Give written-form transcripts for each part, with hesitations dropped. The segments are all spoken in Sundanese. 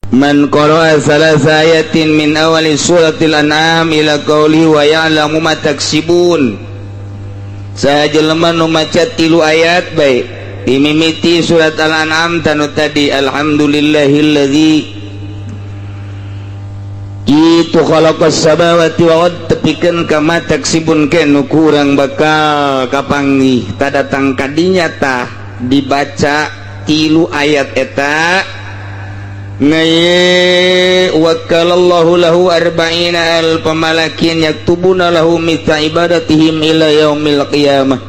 Man qara'a tsalatsa ayatin min awali suratil an'am ila qawli wa ya'lamu ma taksibun. Saha jelema nu maca tilu ayat bae dimimiti surat al-an'am tanu tadi alhamdulillahilladzi itu khalaqas samawati wal ard tepikeun ka ma taksibun ke nu kurang bakal kapanggih tadatang kadinya tah dibaca tilu ayat eta ngaye wakalallahu lahu arba'ina alfa malakin yaktubuna lahu mithla ibadatihim ila yaumil qiyamah.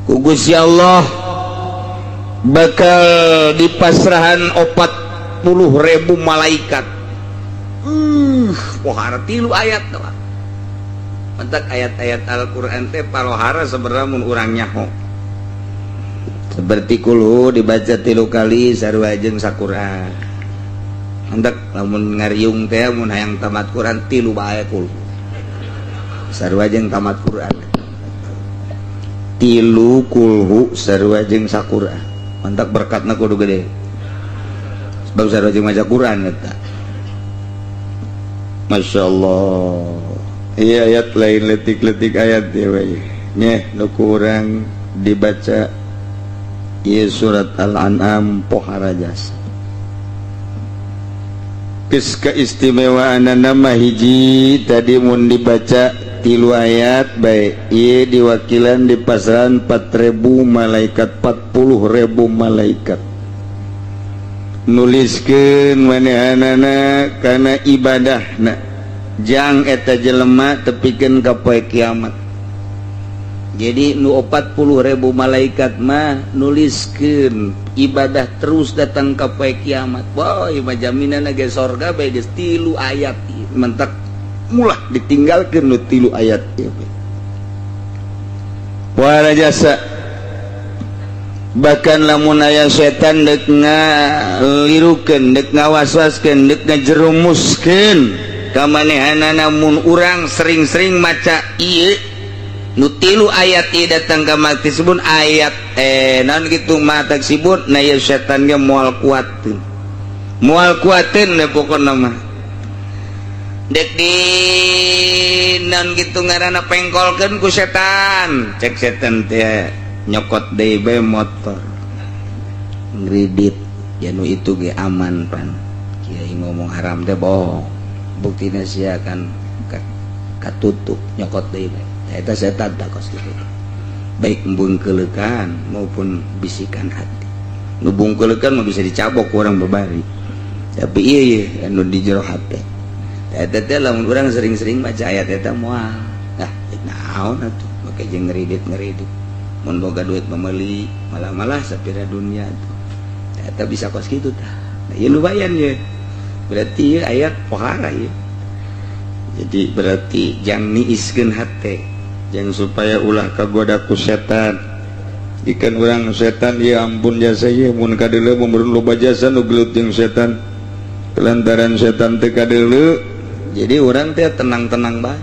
Ku Gusti Allah bakal dipasrahan 40.000 malaikat. Pohara tilu ayat doang. Mentak ayat-ayat Al-Qur'an teh palohara sebenarnya mun urang nyaho. Seperti kulhu dibaca tilu kali sarua jeung saquran. Hendak lamun ngariung teh mun hayang tamat Quran tilu bae kulhu. Sarua jeung tamat Quran. Tilu kulhu sarua jeung saquran. Mantak berkatna kudu gede. Sebab sarua jeung maca Quran eta. Masya Allah. Iya ayat lain letik-letik ayat ya we. Nyeh nu kurang dibaca ieu surat Al-An'am pohara jasa. Geus keistimewaan nama hiji tadi mun dibaca tilu ayat bae ieu diwakilan di pasaran 4.000 malaikat 40.000 malaikat nuliskeun manehanana kana ibadahna jang eta jelema tepikeun ka poe kiamat. Jadi nu 40.000 malaikat mah nuliskeun ibadah terus datang ka poe kiamat. Wah, ieu mah jaminanna ge sorga bae geus tilu ayat mentak mulah ditinggalkeun nu tilu ayat ieu. Wah jasa bahkan lamun aya setan dek ngalirukeun dek ngawaswaskeun dek ngajerumuskeun ka manehanana mun urang sering-sering maca ieu nu tilu ayat ieu datang ka mati sebun ayat naon kitu mata sibun na ieu setan ge moal kuateun deh pokona mah dek di naon kitu ngaranna pengkolkeun ku setan cek setan teh nyokot deui bae motor ngridit ya nu itu ge aman pan kiai ngomong haram teh bohong buktina sia kan katutup nyokot deui bae eta setan tak kos kitu baik bungkeulekan maupun bisikan hati nu bungkeulekan mah bisa dicabok ku urang babari tapi ieu ye anu di jero hate eta teh lamun urang sering-sering maca ayat eta moal ah naon atuh make jeung ngeridit-ngeridit mun boga duit memeuli malah-malah sapira dunia tuh eta bisa kos kitu tah nah ieu lumayan ye berarti ieu ayat pohara ieu jadi berarti jang niiskeun hate jangan supaya ulah kagoda ku setan ikan urang setan ya ampun jasa ieu mun kadeuleu mun loba jasa nu gelut jeung setan kelantaran setan teu kadeuleu jadi urang teh tenang-tenang bae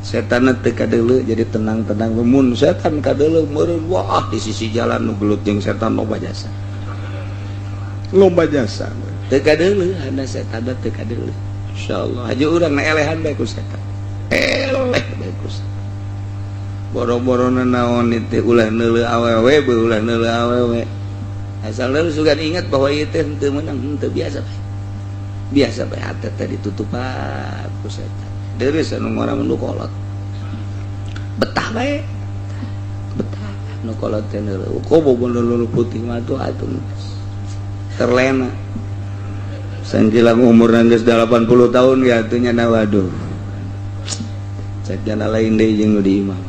setan teu kadeuleu jadi tenang-tenang mun setan kadeuleu meureun wah di sisi jalan nu gelut jeung setan loba jasa teu kadeuleu hana setan teu kadeuleu insyaallah haja urang na elehan bae ku setan eleh bae ku setan boro-boro naon itu ulah neuleu awewe ulah neuleu awewe asal leuleuh sugan ingat bahwa ieu teh henteu meunang henteu biasa bae biasa bae hate teh ditutupan ku setan deureuh anu ngora nu kolot betah bae betah nu kolot teh neuleuh kobo neuleuh putih mah tuh atuh terlena sangkilang umur geus 80 tahun ya atuh nya waduh cek jana lain deui jeung nu di imah.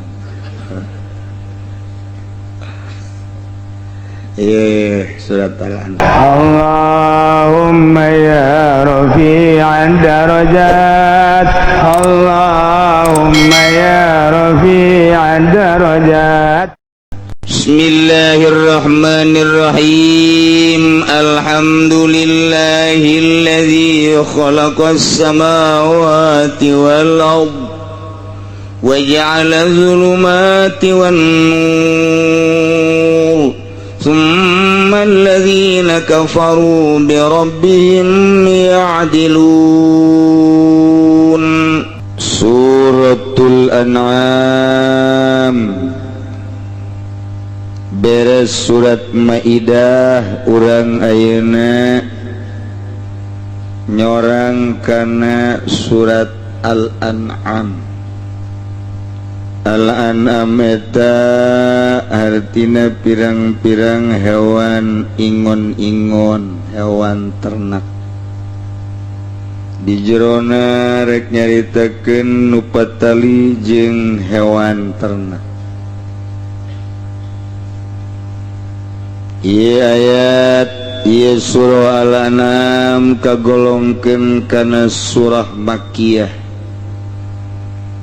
Surat Al-An'am. Allahumma ya rafi'ad darajat, Allahumma ya rafi'ad darajat. Bismillahirrahmanirrahim. Alhamdulillahilladzi khalaqas samawati wal ard wa ja'ala dzulumati wan nur. ثم الذين كفروا بربهم يعدلون. Suratul An'am. Beres surat Maidah urang ayeuna nyorang kana surat Al-An'am. Al-An'am eta hartina pirang-pirang hewan ingon-ingon, hewan ternak. Di jerona rek nyaritakeun nu patali jeung hewan ternak. Ieu ayat ieu surah Al-An'am kagolongkeun kana surah Makkiyah.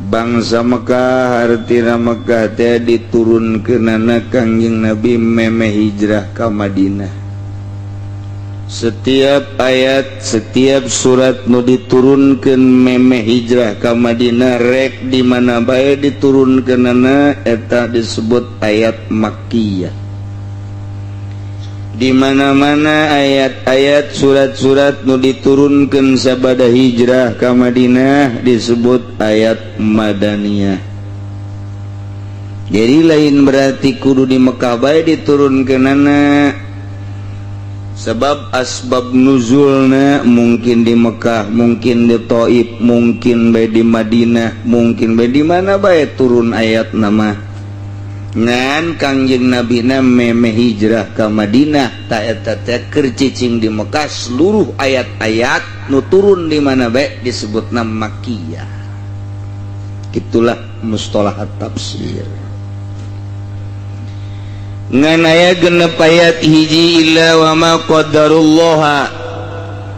Bangsa Mekah hartina Mekah teh diturunkeunana Kangjeng Nabi memeh hijrah ka Madinah. Setiap ayat, setiap surat nu diturunkeun memeh hijrah ka Madinah rek di mana bae diturunkeunana eta disebut ayat Makkiyah. Di mana-mana ayat-ayat surat-surat nu diturunkeun sabada hijrah ka Madinah disebut ayat Madaniyah. Jadi lain berarti kudu di Mekah bae diturunkeunana, sebab asbab nuzulna mungkin di Mekah, mungkin di Taif, mungkin bae di Madinah, mungkin bae di mana bae turun ayat nama. Ngan Kangjeng Nabina memeh hijrah ka Madinah ta eta teh keur cicing di Mekah seluruh ayat-ayat nu turun di mana bae disebutna Makkiyah. Itulah mustalahat tafsir. Ngan aya genep ayat hiji illa wa ma qaddarullaha.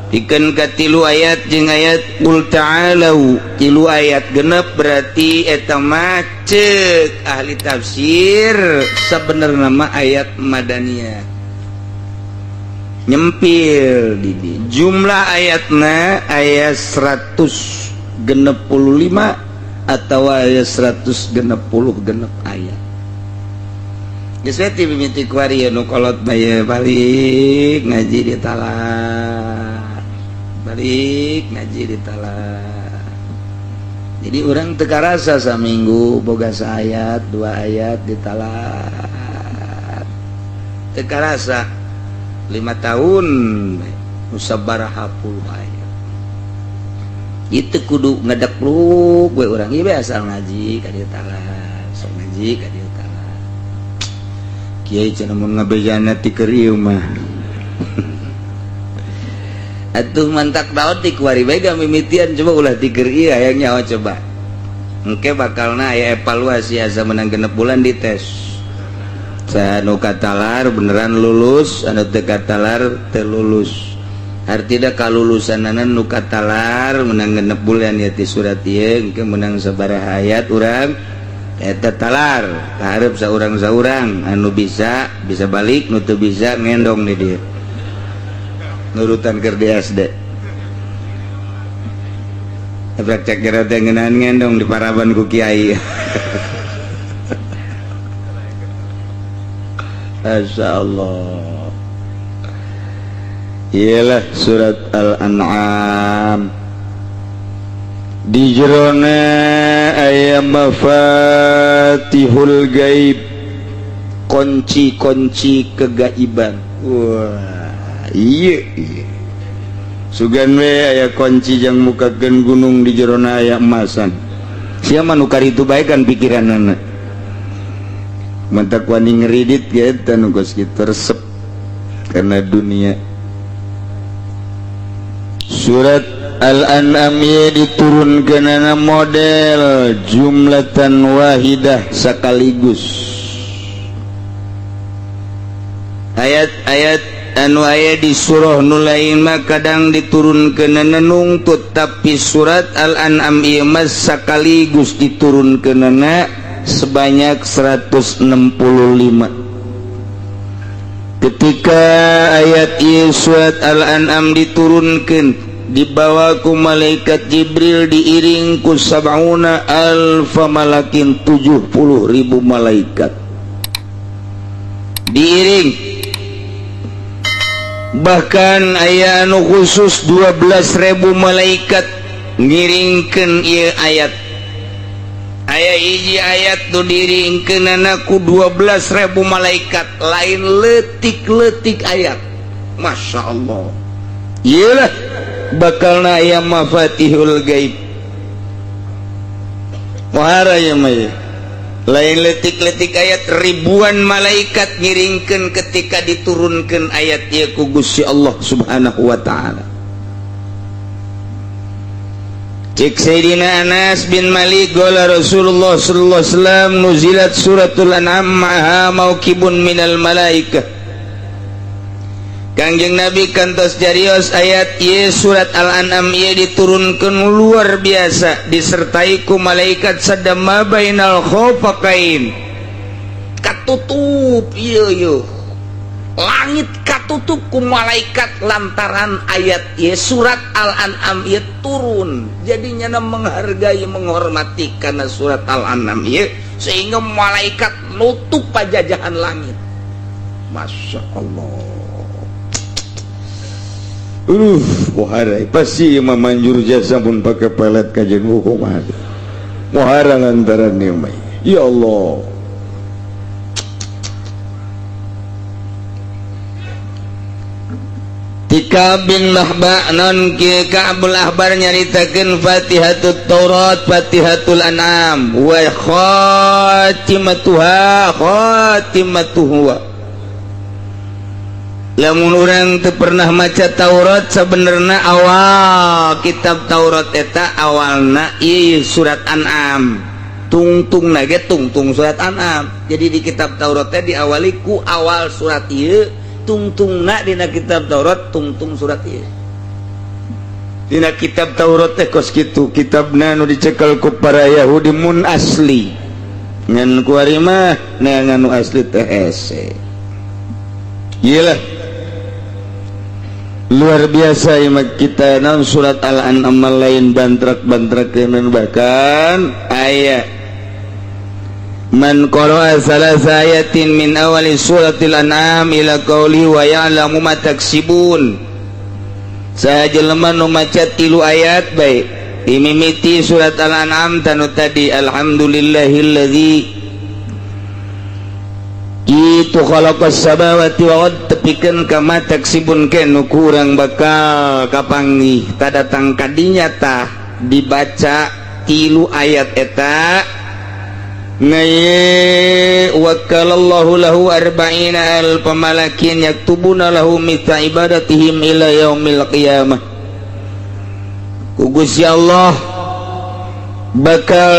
Pikeun ka tilu ayat jeung ayat qul ta'alu, tilu ayat genep berarti eta mah ceuk ahli tafsir sabenerna mah ayat Madaniyah. Nyempil di jumlah ayatna aya 165 atau aya 166 ayat. Geus we ti mimiti kuari nu kolot bae balik ngaji di talar. Balik ngaji di talar. Jadi orang teu karasa saminggu boga saayat dua ayat di talar. Teu karasa 5 tahun musabaraha puluh ayat. Itu kudu ngedekluk we urang ieu asal ngaji ka dieu talar, sok ngaji ka dieu talar. Kiai cenah mun ngabejana ti keur ieu mah. Atuh mantak daun ti kuari bae mimitian coba ulah tiker ieu hayang nyaho coba. Engke bakalna aya evaluasi asa menang 6 bulan dites. Anu katalar beneran lulus, anu teu katalar teu lulus. Artina kalulusanana nu katalar menang 6 bulan ya ti surat ieu engke menang sabaraha ayat urang eta talar. Kaharep saurang-saurang anu bisa bisa balik, nu teu bisa ngendong di dieu. Nurutan keur di SD. Efek cek jero teh ngeunaan ngendong di paraban ku kiai. Masyaallah. Iyalah surat Al-An'am. Di jerona aya mafatihul gaib, kunci-kunci kegaiban. Wah. Iya, iya. Sugan we aya kunci jang mukakeun gunung di jerona aya emasan. Sia mah nu karitu bae kan pikiranana. Mantak wani ngeridit ge eta nu geus kitu resep kana dunia. Surat Al-An'am ieu diturunkeunana model jumlatan wahidah sekaligus. Ayat-ayat anu aya di surah nu lain mah kadang diturunkeunana nungtut, tapi surat Al-An'am ieu mah sekaligus diturunkeunana sebanyak 165. Ketika ayat ieu surat Al-An'am diturunkeun dibawa ku malaikat Jibril diiring ku sab'una alfa malakin 70.000 malaikat. Diiring bahkan aya anu khusus 12.000 malaikat ngiringkeun ieu ayat. Aya hiji ayat nu diiringkeunana ku 12.000 malaikat, lain leutik-leutik ayat. Masya Allah. Iyalah bakalna aya mafatihul gaib. Muhara ya mah. Lain letik-letik ayat, ribuan malaikat ngiringkeun ketika diturunkan ayat ieu ku Gusti Allah Subhanahu wa taala. Cik Sayyidina Anas bin Malik qala Rasulullah sallallahu alaihi wasallam nuzilat suratul an'am ma'aha maukibun minal malaikah. Kangjeng Nabi kantos jarios ayat ieu surat Al-An'am ieu diturunkeun luar biasa disertai ku malaikat sadama bainal khafaqain. Katutup ieu ieu. Langit katutup ku malaikat lantaran ayat ieu surat Al-An'am ieu turun. Jadi nyana menghargai menghormati karena surat Al-An'am ieu sehingga malaikat nutup pajajahan langit. Masya Allah. Muhara pasti imam manjur jasa pun pakai pelet kajian hukum ada. Muhara lantaran ni ya Allah. Tika bin Mahba non ki Ka'bul Ahbar nyaritakeun Fatihatut Taurat, Fatihatul An'am wa khatimatuha khatimatuhu. Lamun urang teu pernah maca Taurat sebenarnya awal kitab Taurat eta awalna ieu surat An'am. Tungtung na ge tungtung surat An'am. Jadi di kitab Taurat teh diawali ku awal surat ieu, tungtungna dina kitab Taurat tungtung surat ieu. Dina kitab Taurat teh kos kitu, kitabna nu dicekel ku para Yahudi mun asli. Ngan kuari mah neangan nu asli teh hese. Ieu lah luar biasa imak kita non surat Al-An'am lain bantrak-bantrak bahkan ayat man qara'a salasa ayatin min awali suratil an'am ila qawli wa ya'lamu ma taksibun. Saha jelema nu maca 3 ayat bae dimimiti surat Al-An'am tanu tadi alhamdulillahilladzi itu khalaqas samawati wal ard tepikeun ka ma taksibun ke nu kurang bakal kapanggih tadatang kadinya tah dibaca 3 ayat eta ngaye wakalallahu lahu arba'ina alfa malakin yaktubuna lahu mithla ibadatihim ila yaumil qiyamah. Ku Gusti Allah bakal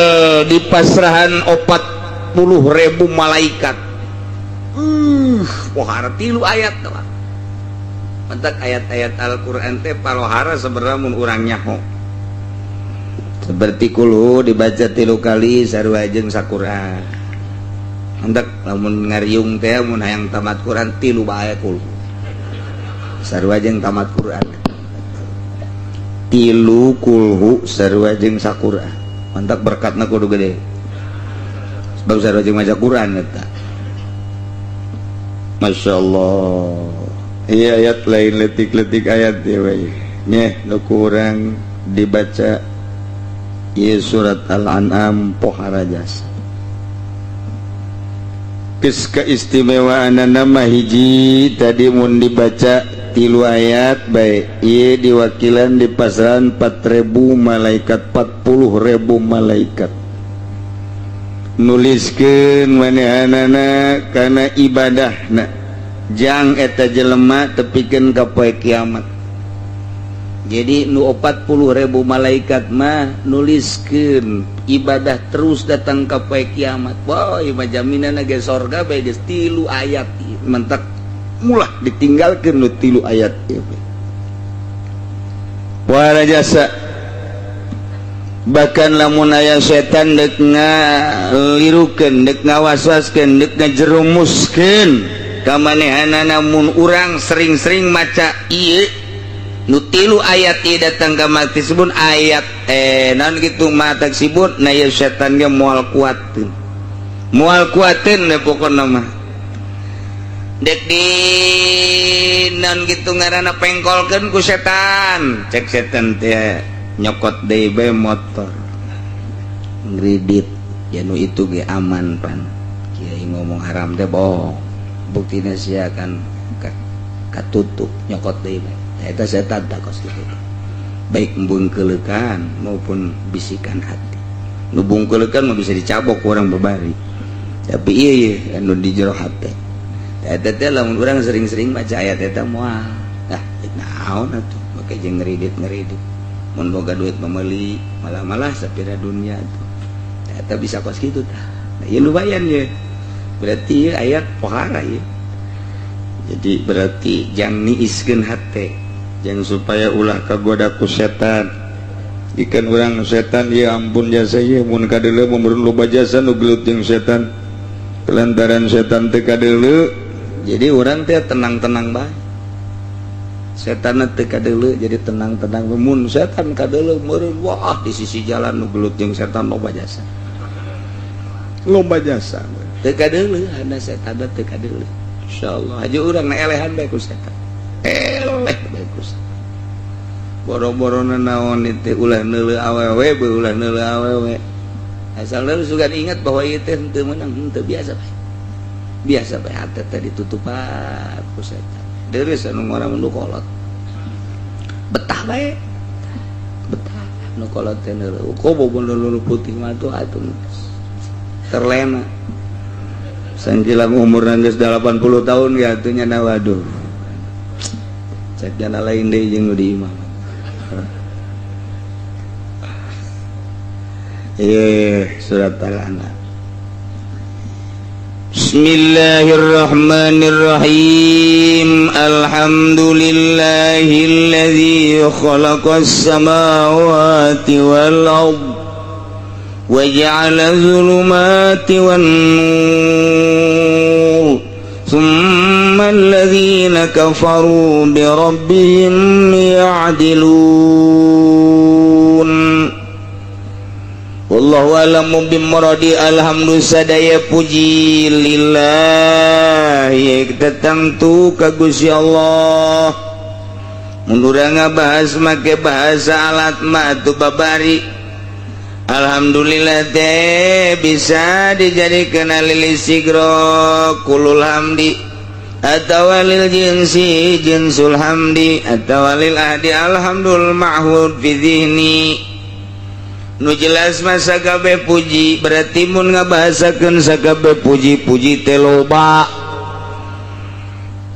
dipasrahan 40.000 malaikat. Pohara 3 ayat lah. Mentak ayat-ayat Al-Qur'an teh palohara sebenarnya mun urang nyaho. Seperti kulhu dibaca 3 kali sarua jeung saquran. Mentak lamun ngariung teh mun hayang tamat Quran 3 bae kulhu. Sarua jeung tamat Quran. 3 kulhu sarua jeung saquran. Mentak berkatna kudu gede. Sebab sarua jeung maca Quran eta. Masya Allah. Iya ayat lain letik-letik ayat ya bae. Nyeh nu kurang dibaca ieu surat Al-An'am pohara jasa. Geus keistimewaanana mah hiji tadi mun dibaca 3 ayat bae ieu diwakilan di pasaran 4.000 malaikat 40.000 malaikat. Nuliskeun manehanana kana ibadahna jang eta jelema tepikeun ka poe kiamat. Jadi nu 40.000 malaikat mah nuliskeun ibadah terus datang ka poe kiamat. Wah, ieu mah jaminanna ge sorga bae geus 3 ayat. Mentak mulah ditinggalkeun nu 3 ayat ieu. Wah jasa. Bahkan lamun aya setan dek ngalirukeun, dek ngawaswaskeun, dek ngajerumuskeun ka manehanana mun urang sering-sering maca ieu nu 3 ayat ieu datang ka mati sebun ayat naon kitu ma taksibun na ieu setan ge moal kuateun. Moal kuateun we pokona mah. Dek di non gitu ngaranna pengkolkeun ku setan. Cek setan teh nyokot deui bae motor. Ngridit ya nu itu ge aman pan. Kiai ngomong haram teh bohong. Buktina sia kan katutup nyokot deui bae. Eta setan tak kos kitu. Baik bungkeleukan maupun bisikan hati. Nu bungkeleukan mah bisa dicabok ku urang babari. Tapi ieu ye anu di jero hate. Eta teh lamun urang sering-sering baca ayat eta moal. Ah, naon atuh make jeung ngeridit-ngeridit. Mun boga duit meuli, malah-malah sapira dunia atuh. Eta bisa kos kitu tah. Nah, ieu lumayan ye. Berarti ieu ayat pohara ye. Jadi berarti jang niiskeun hate, jang supaya ulah kagoda ku setan. Ikan urang setan ye ampun jasa ye mun kadeuleu mun loba jasa nu gelut jeung setan. Lantaran setan teu kadeuleu, jadi urang teh tenang-tenang bae. Setan teu kadeuleu jadi tenang-tenang. Mun setan kadeuleu meureun wah di sisi jalan nu gelut jeung setan loba jasa. Loba jasa. Teu kadeuleu hana setan teu kadeuleu. Insyaallah haja urang na elehan bae ku setan. Eleh bae ku setan. Boro-borona naon teh ulah neuleu awewe, ulah neuleu awewe. Asal lu sugan ingat bahwa ieu teh henteu meunang, henteu biasa bae. Biasa bae hate teh ditutupan ku setan. Deureuh anu ngora mun kolot. Betah bae. Betah nu kolot teh neuleuh. Kobo nu putih mah tuh atuh terlena. Sangkilang umurna geus 80 tahun ya atuh nya waduh. Cek jana lain deui jeung nu di imah. Surat Al-An'am. Bismillahirrahmanirrahim. Alhamdulillahilladzi khalaqas samawati wal ard wa ja'ala dzulumati wan nur. Tsumma alladzina kafaru bi rabbihim ya'dilun. Wallahu a'lamu bimuradi. Alhamdulillah sadaya puji lillahi tetangtu ka Gusti Allah. Mun urang ngabahas make bahasa alat mah atuh babari. Alhamdulillah teh bisa dijadikeun lil sigro kulul hamdi atawa lil jinsi jinsul hamdi atawa lil ahdi alhamdul ma'hud fi dhihni. Nu jelas masa kabeh puji berarti mun ngabahasakeun sakabeh puji-puji teh loba.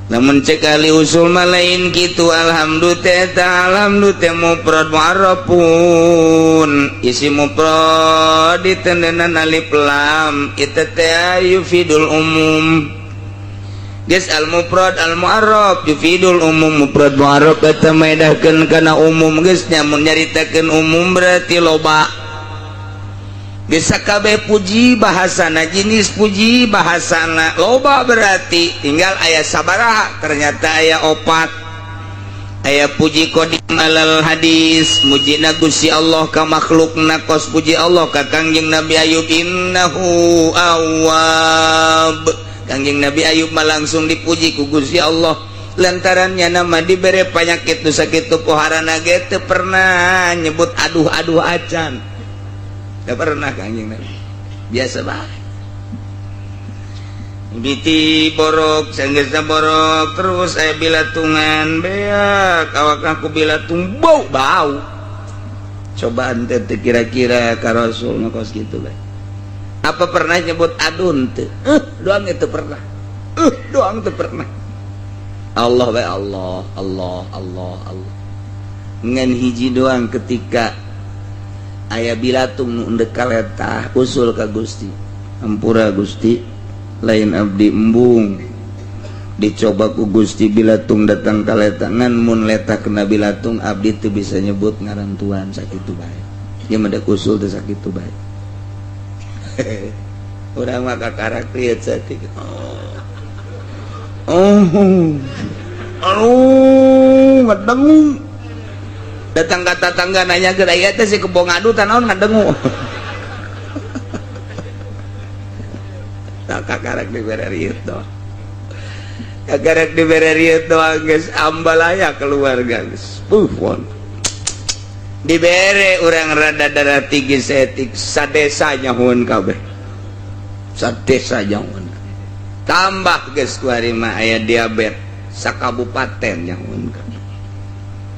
Namun cek ahli usul mah lain kitu. Alhamdulillah teh eta alhamdulillah teh mufrad mu'arrafun isi mufrad ditendenan alif lam itu teh yufidul umum. Geus al mufrad al mu'arraf yufidul umum. Mufrad mu'arraf eta maedahkeun kana umum. Geus nya mun nyaritakeun umum berarti loba. Geus sakabeh puji bahasana jenis puji bahasana loba berarti tinggal aya sabaraha ternyata aya opat. Aya puji qadim alal hadis mujina Gusti Allah ka makhlukna kos puji Allah ka Kangjeng Nabi Ayub innahu awwab. Kangjeng Nabi Ayub mah langsung dipuji ku Gusti Allah lantarannya nama dibere panyakit nu sakitu poharana ge teu pernah nyebut aduh-aduh acan. Teu pernah Kangjeng Nabi. Biasa bae. Biti borok sanggeusna borok terus aya bilatungan beak awakna ku bilatung bau bau. Cobaan teh kira-kira ka Rasul kos kitu bae. Apa pernah nyebut adun teu? Doang itu pernah. Doang teu pernah. Allah bae Allah, Allah, Allah, Allah. Ngan hiji doang ketika aya bilatung nu endek kaletah usul ka Gusti. Ampura Gusti, lain abdi embung. Dicoba ku Gusti bilatung datang kaletah ngan mun letah kena bilatung abdi teu bisa nyebut ngaran Tuhan sakitu bae. Ieu mah usul teh sakitu bae. Urang mah kakarak lieu saeutik. Oh. Aduh, ngadengu. Datang ka tatangga nanya ke aya teh si kebo ngadu tah naon ngadengu. Tak kakarak dibere rieu. Agar dibere rieu doang geus ambalaya keluarga geus. Buh, dibere urang rada darah tinggi saeutik, sadesa nyahueun kabeh. Sadesa nyahueun. Tambah geus kuari mah aya diabet, sakabupaten nyahueun kabeh.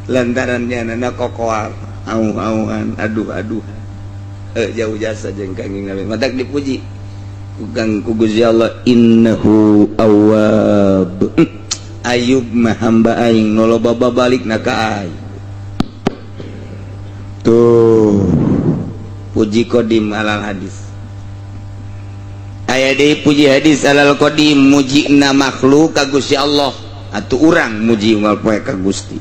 Lantaran nyanana kokoal, au-auan, aduh-aduh. Jauh jasa jeung Kangjeng Nabi. Matak dipuji ku Kang ku Gusti Allah, innahu awwab. Ayub mah hamba aing nu loba babalikna ka aing. Tuh, puji qadim alal hadis. Aya deui puji hadis alal qadim, mujina makhluk ka Gusti Allah atuh urang muji unggal poe ka Gusti.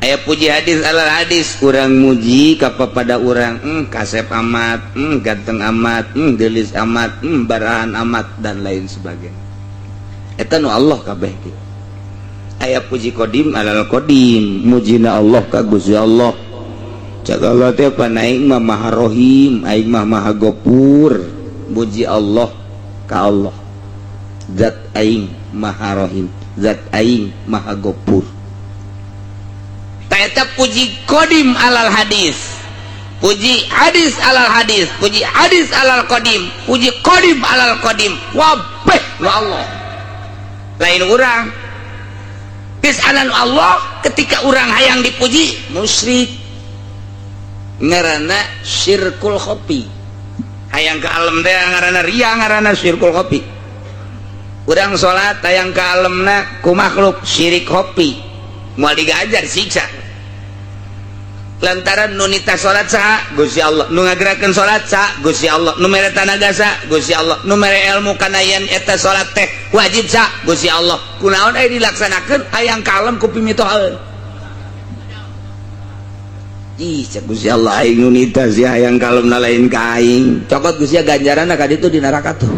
Aya puji hadis alal hadis, urang muji ka pada urang, kasep amat, ganteng amat, geulis amat, barahan amat, dan lain sebagainya. Eta nu Allah kabeh ge. Aya puji qadim alal qadim, mujina Allah ka Gusti Allah. Cak Allah teh pan aing mah Maha Rohim, aing mah Maha Gopur. Muji Allah ka Allah, zat aing Maha Rohim, zat aing Maha Gopur. Eta puji qadim alal hadis, puji hadis alal hadis, puji hadis alal qadim, puji qadim alal qadim, wabeh nu Allah, lain urang. Geus anan Allah. Ketika urang hayang dipuji, musyrik, ngaranna syirkul khofi. Hayang ka alam teh ngaranna ria, ngaranna syirkul khofi. Urang salat hayang ka alamna ku makhluk, syirik khofi, moal digajar, siksa. Lantaran nu nitah salat saha? Gusti Allah. Nu ngagerakeun salat saha? Gusti Allah. Nu mere tanaga saha? Gusti Allah. Nu mere ilmu kana yen eta salat teh wajib saha? Gusti Allah. Kunaon aya dilaksanakeun hayang kalem ku pimitohaeun? Ih, cek Gusti Allah, aing nu nitah, sia hayang kalem na lain ka aing. Cokot Gusti ganjaranna ka ditu di neraka tuh.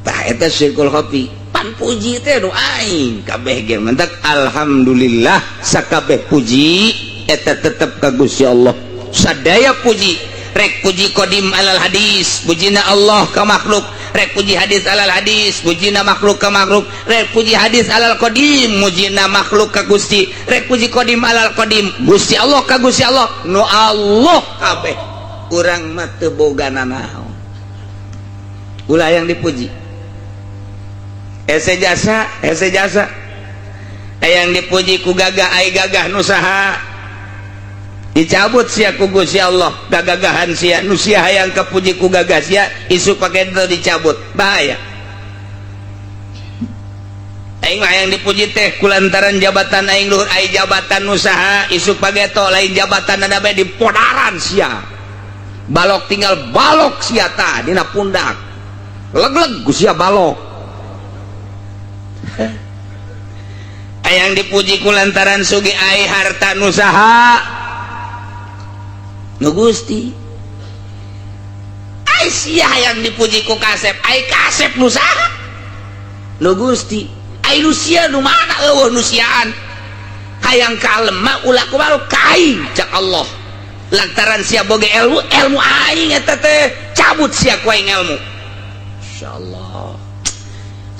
Tah, eta syirkul khofi. Pan puji teh nu aing kabeh ge. Mentak alhamdulillah, sakabeh puji eta tetep ka Gusti Allah. Sadaya puji, rek puji qadim alal hadis, pujina Allah ka makhluk, rek puji hadis alal hadis, pujina makhluk ka makhluk, rek puji hadis alal qadim, mujina makhluk ka Gusti, rek puji qadim alal qadim, Gusti Allah ka Gusti Allah, nu Allah kabeh. Urang mah teu boga nanaon, ulah yang dipuji. Hese jasa, hese jasa. Yang dipuji ku gagah, ai gagah nu saha? Dicabut sia ku Gusti Allah gagagahan sia. Nu sia hayang kapuji ku gagah sia, isuk pake itu dicabut, bahaya. Aing mah hayang dipuji teh kulantaran jabatan aing luhur, ai jabatan nu saha? Isuk pageto lain jabatan ada bae, dipodaran sia, balok tinggal balok sia tah dina pundak, leg-leg ku sia balok. Hayang dipuji kulantaran sugih, ai harta nu saha? Nu Gusti. Ai sia hayang dipuji ku kasep, ai kasep nu saha? Nu Gusti. Ai nu sia nu mana? Eueuh nu siaan. Hayang kalem mah ulah ku malu ka aing, cak Allah. Lantaran sia boga ilmu, ilmu aing eta teh, cabut sia ku aing ilmu. Insyaallah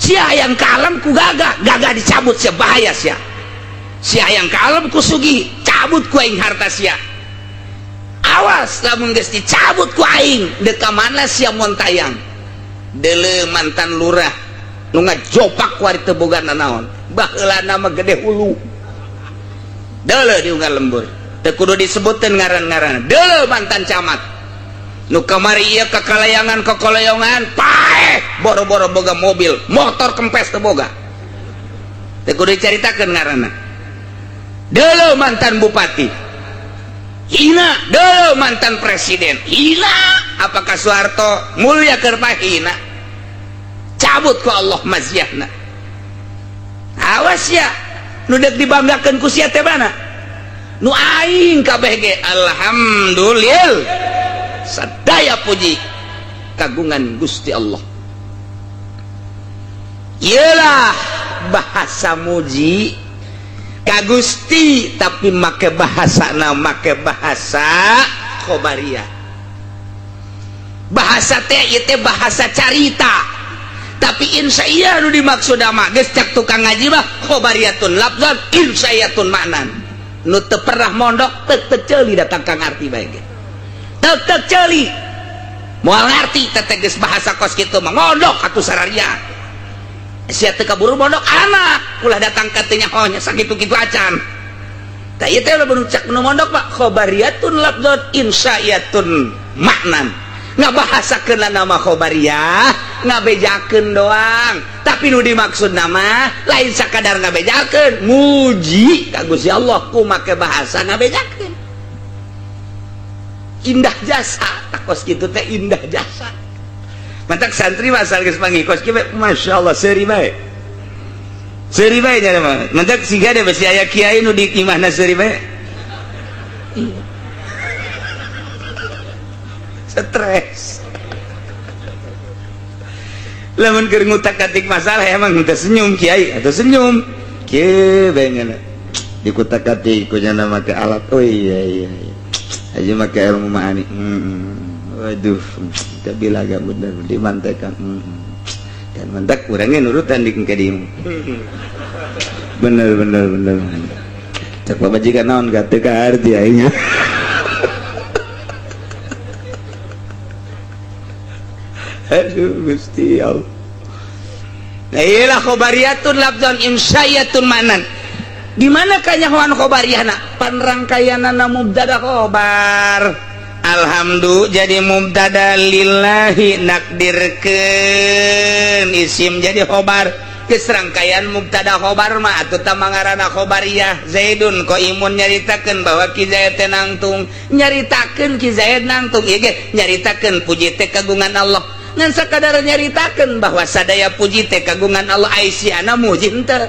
sia hayang kalem ku gagah, gagah dicabut sia, bahaya sia. Sia hayang kalem ku sugih, cabut ku aing harta sia. Awas lamun geus dicabut ku aing, deuk ka mana sia montayang? Deuleu mantan lurah nu ngajopak kuari teu boga nanaon, baheulana mah gede hulu. Deuleu di unggal lembur, teu kudu disebutkeun ngaran-ngaran. Deuleu mantan camat nu kamari ieu kakalayangan kakalayangan paeh, boro-boro boga mobil, motor kempes teu boga, teu kudu dicaritakeun ngaranna. Deuleu mantan bupati hina, deuleu mantan presiden hina. Apakah Soeharto mulia keur hina? Cabut ku Allah maziahna. Awas ya, nu deuk dibanggakeun ku sia teh mana? Nu aing kabeh ge alhamdulillah, sadaya puji kagungan Gusti Allah. Iyalah bahasa muji ka Gusti, tapi make bahasa na make bahasa khobariyah. Bahasa teh ieu teh bahasa carita. Tapi insyaallah nu dimaksud mah geus cak tukang ngaji mah khobariyatun lafzan insyaallatun maknan. Nu teu pernah mondok teu teu ceuli datang ka ngarti bae ge. Teu teu ceuli. Moal ngarti teh geus bahasa kos kitu mah mondok atuh sararia. Sia teu kaburu mondok anak ulah datang ka teu nyaho nya sakitu-kitu acan. Tah ieu teh lamun cak nu mondok mah khobariyatun lafzan insyaallatun maknan. Ngabahasakeun nama khobariyah ngabejakeun doang, tapi nu dimaksud nama lain sakadar ngabejakeun, muji ka Gusti Allah ku make bahasa ngabejakeun. Indah jasa takos kitu teh indah jasa. Mantak santri mah asal geus panggih kos kieu masyaallah seuri bae. Seuri bae nya mah. Mantak siga deh besi aya kiai nu di imahna seuri bae. Stres. Lamun keur ngutak-atik masalah emang teu senyum kiai atau senyum. Kieu bae nya. Dikutak-atik ku nya make alat. Oh iya iya iya. Aja make ilmu ma'ani. Waduh, kabila gak bener dimantekan. Dan mantak kurangnya nurutan di ke dieu. Bener bener bener. Cek pamajikan naon gak teu kaarti aing. Aduh Gusti Allah. Nah iyalah khobariyatun lafzan insyayatun manan. Di mana kanyahoan khobariyahna? Panrangkayanana mubtada khobar. Alhamdu jadi mubtada lillahi nakdirkeun isim jadi khobar. Geus rangkaian mubtada khobar mah atuh tah mangaranna khobariyah. Zaidun qaimun nyaritakeun bahwa Ki Zaid teh nangtung, nyaritakeun Ki Zaid nangtung ieu ge nyaritakeun puji teh kagungan Allah. Ngan sakadar nyaritakeun bahwa sadaya puji teh kagungan Allah, aisyana muji henteu.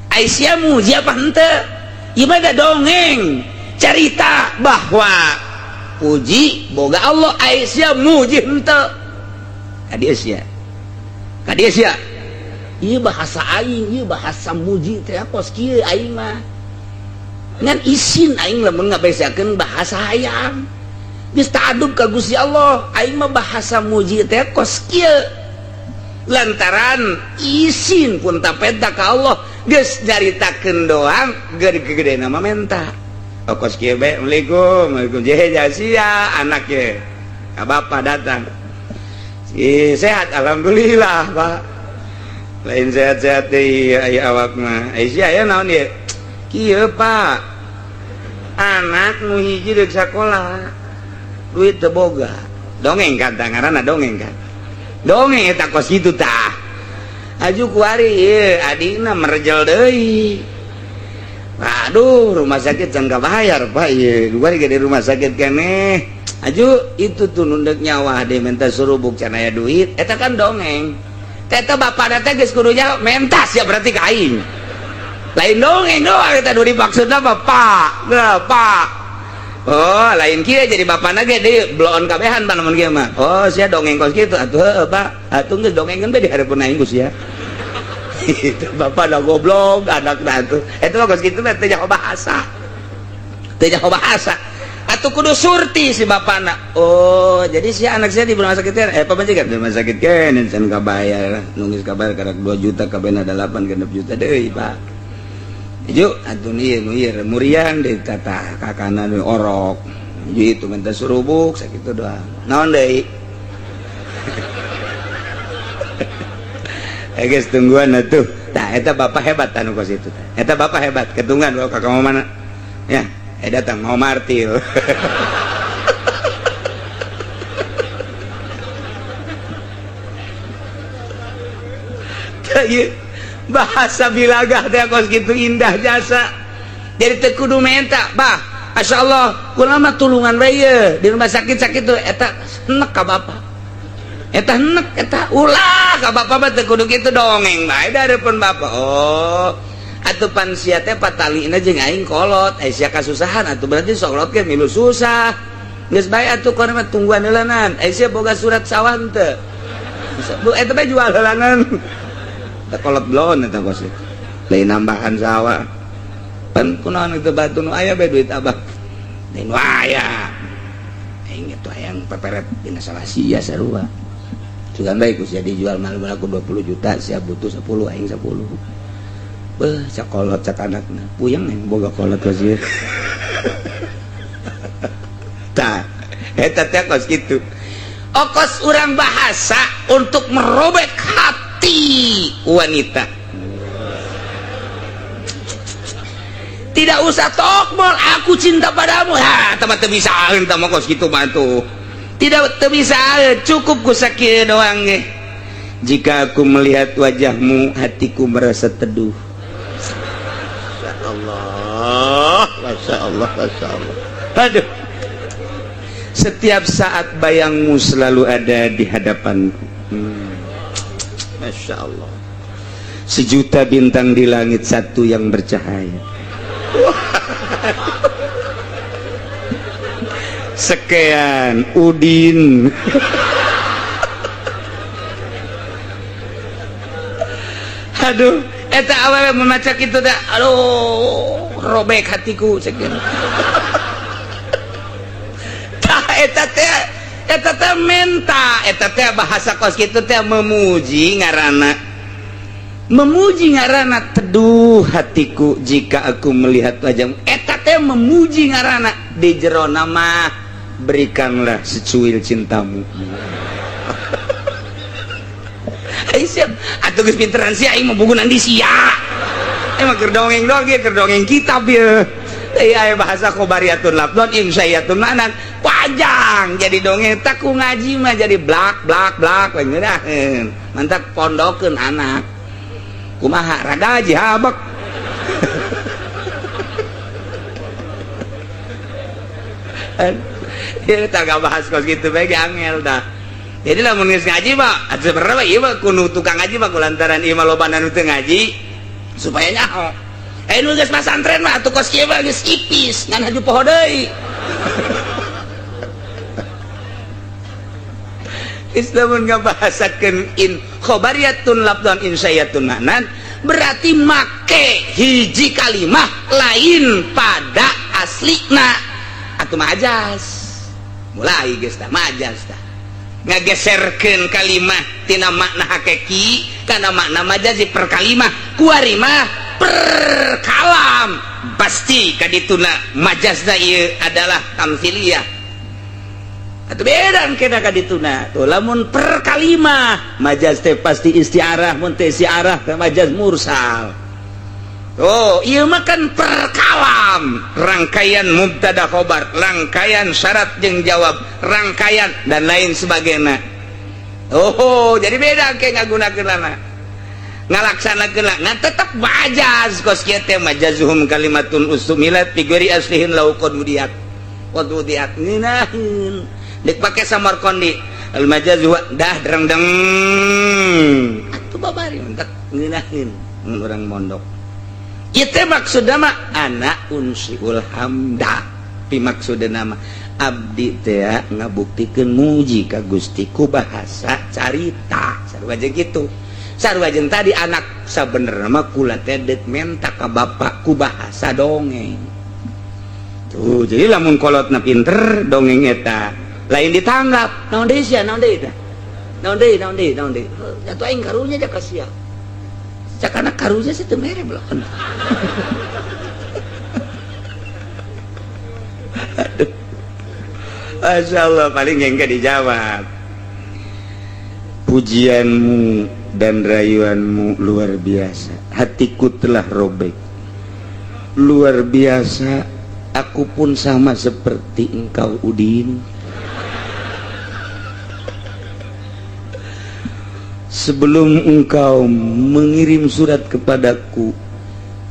Aisyah muji apa henteu? Ieu mah da dongeng carita bahwa puji boga Allah, aisyah muji henteu. Ka dieu sia. Ka dieu sia. Ieu bahasa aing, ieu bahasa muji teh kos kieu aing mah. Ngan isin aing lamun ngabesakeun bahasa hayang. Geus ta'adub ka Gusti Allah, aing mah bahasa muji teh kos kieu. Lantaran isin pun tapeta ka Allah, geus nyaritakeun doang gede-gedena mah menta. Oh kos kieu bae, Assalamualaikum, Waalaikumsalam. Jehe sia anak ye. Ka bapa datang. Si sehat alhamdulillah, Pak. Lain sehat-sehat deui aya awak mah. Ai sia aya naon ieu? Kieu, Pak. Anak nu hiji deuk sakola. Duit teu boga. Dongeng kan ngaranna dongeng kan. Dongeng eta kos kitu tah. Aju kuari ieu adina merjel deui. Aduh, rumah sakit can kabayar, Pak ieu. Kuari ge di rumah sakit keneh. Aju itu tuh nundek nyawa deh minta surubuk can aya duit. Eta kan dongeng. Eta bapana teh geus kudu nyawa mentas ya berarti ka aing. Lain dongeng doang eta nu dimaksudna bapak. Bapak. Oh, lain kieu jadi bapana ge deui bloon kabehan pan lamun kieu mah. Oh, sia dongeng kos kitu atuh heueuh, Pak. Atuh geus dongengeun bae di hareupeun aing ku sia. Itu bapak dah goblok anakna atuh. Eta mah kos kitu mah teu nyaho bahasa. Teu nyaho bahasa. Atuh kudu surti si bapana. Oh, jadi si anak saya di rumah sakit kan? Pamajikan di rumah sakit kan can kabayar. Nunggu kabayar karek 2 juta kabehna 8 genep juta deui, Pak. Ieu atuh ieu nu ieu muriang deui tata kakana nu orok. Ieu itu minta surubuk sakitu doang. Naon deui? Geus tungguan atuh. Tah eta bapak hebat anu kos itu. Eta bapak hebat ketunggan bawa ka kamu mana? Ya, datang mau martil. Tah ieu bahasa bilagah teh kos kitu indah jasa. Jadi teu kudu menta, bah. Masyaallah, kula mah tulungan bae ye di rumah sakit sakit tuh eta enek ka bapak. Eta enek eta ulah ka bapak mah teu kudu kitu dongeng bae da hareupeun bapak. Oh, atuh pan sia teh patalina jeung aing kolot, ai sia kasusahan atuh berarti sokolot ge milu susah. Geus bae atuh kono mah tungguan heulanan. Ai sia boga surat sawah henteu? Bu eta bae jual heulanan. Teh kolot bloon eta kos. Lain nambahan sawah. Pan kunaon itu batu nu aya bae duit abah. Lain nu aya. Aing itu hayang peperet dina salah sia sarua. Sugan bae ku sia dijual mal aku 20 juta, sia butuh 10 aing 10. Beuh, cakolot cak anakna. Puyeng yang boga kolot kos ieu. Tah, eta teh kos kitu. Okos urang bahasa untuk merobek hati wanita. Tidak usah tokmol, aku cinta padamu. Ha, teman teu bisa tah mah kos kitu mah tuh. Tidak teu bisa, cukup ku sakieu doang ge. Jika aku melihat wajahmu, hatiku merasa teduh. Masya Allah, Masya Allah, Masya Allah. Aduh. Setiap saat bayangmu selalu ada di hadapanku. Masya Allah. Sejuta bintang di langit, satu yang bercahaya. Sekian Udin. Aduh, eta awewe memaca kitu teh, aduh, robek hatiku sekian. Eta teh menta, eta teh bahasa kos kitu teh memuji ngaranna. Memuji ngaranna teduh hatiku jika aku melihat wajahmu. Eta teh memuji ngaranna di jero nama berikanlah secuil cintamu. Ai siap, atuh geus pinteran sia aing mah bugunan di sia. Emang keur dongeng doang ieu, keur dongeng kitab ieu. Iya bahasa khobariatun lafdon insyayatun ma'nan panjang jadi dongeng tak ku ngaji mah jadi blak blak blak ngeunaheun mantak pondokeun anak kumaha rada jihabek. Ieu tah bahas kos kitu bae ge angel tah. Jadi lamun geus ngaji mah sebenarnya mah ieu mah kudu tukang ngaji mah kulantaran ieu mah loba nu teu ngaji supaya nyaho. Nu geus pasantren mah atuh kos kieu mah geus ipis ngan haju poho deui. Islamun ngabahasakeun in khabariyatun lafdhan insyayatun ma'nan berarti make hiji kalimah lain pada aslina atuh majas. Mulai geus tah majas tah. Ngageserkeun kalimah tina makna hakiki kana makna majazi per kalimah kuari mah per kalam pasti kadituna majazna ieu adalah tamsiliyah atuh beda kita kadituna tuh lamun per kalimah majaz teh pasti istiarah mun teh istiarah teh majaz mursal. Oh ieu mah kan per kalam rangkaian mubtada khobar, rangkaian syarat jeung jawab, rangkaian dan lain sebagainya. Oh jadi beda ke ngagunakeunana ngalaksanakeun nah tetep majaz kos kieu teh majazuhum kalimatun usumilat fi ghairi aslihin law qad wudiat qad wudiat ngeunaheun deuk pake Samarkandi al majaz wa dah drengdeng atuh babari entek ngeunaheun mun urang mondok ieu teh maksudna mah ana unsiul hamda pi maksudna mah abdi teh ngabuktikeun muji ka Gusti ku bahasa carita sarua jeung kitu. Sarua jeung tadi anak sabenerna mah kula teh deuk menta ka bapak ku bahasa dongeng. Tuh, jadi lamun kolotna pinter dongeng eta lain ditanggap. Naon deui sia, naon deui tah? Naon deui, naon deui, naon deui. Atuh aing karunya ja ka sia. Cakana karunya sih teu mere belakon. Aduh. Masya Allah paling yang gak dijawab. Pujianmu dan rayuanmu luar biasa. Hatiku telah robek. Luar biasa. Aku pun sama seperti engkau Udin. Sebelum engkau mengirim surat kepadaku,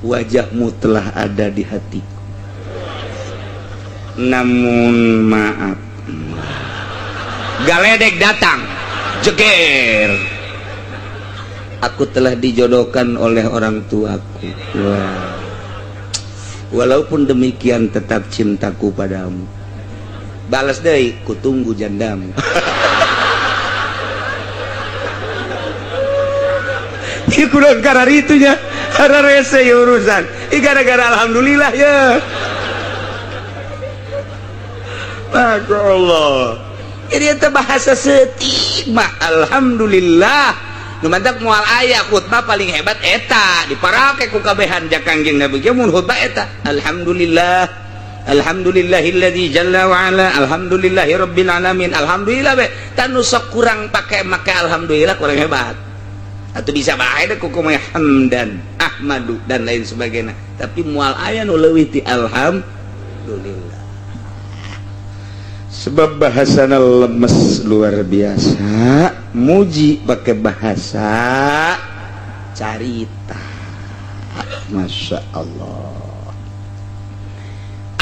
wajahmu telah ada di hatiku. Namun maaf, galedek datang, jeger. Aku telah dijodohkan oleh orang tuaku. Wah. Walaupun demikian tetap cintaku padamu. Balas deui, kutunggu jandamu. Ieu kudu kararitunya, kararese ieu urusan. Ih gara-gara alhamdulillah ya. Masya Allah. Jadi itu bahasa setik. mah alhamdulillah. Nu mantak moal aya khutbah paling hebat eta diparake ku kabehan ja Kangjeng Nabi ge mun khutbah eta alhamdulillah, alhamdulillahilladzi jalla wa ala, alhamdulillahi rabbil alamin, alhamdulillah be. Tah nu sok kurang pake make alhamdulillah kurang hebat. Atau bisa bae deh kuku hamdan, ahmadu dan lain sebagainya. Tapi moal aya nu leuwih ti alhamdulillah. Sebab bahasana lemes luar biasa, muji pakai bahasa carita. Masya Allah.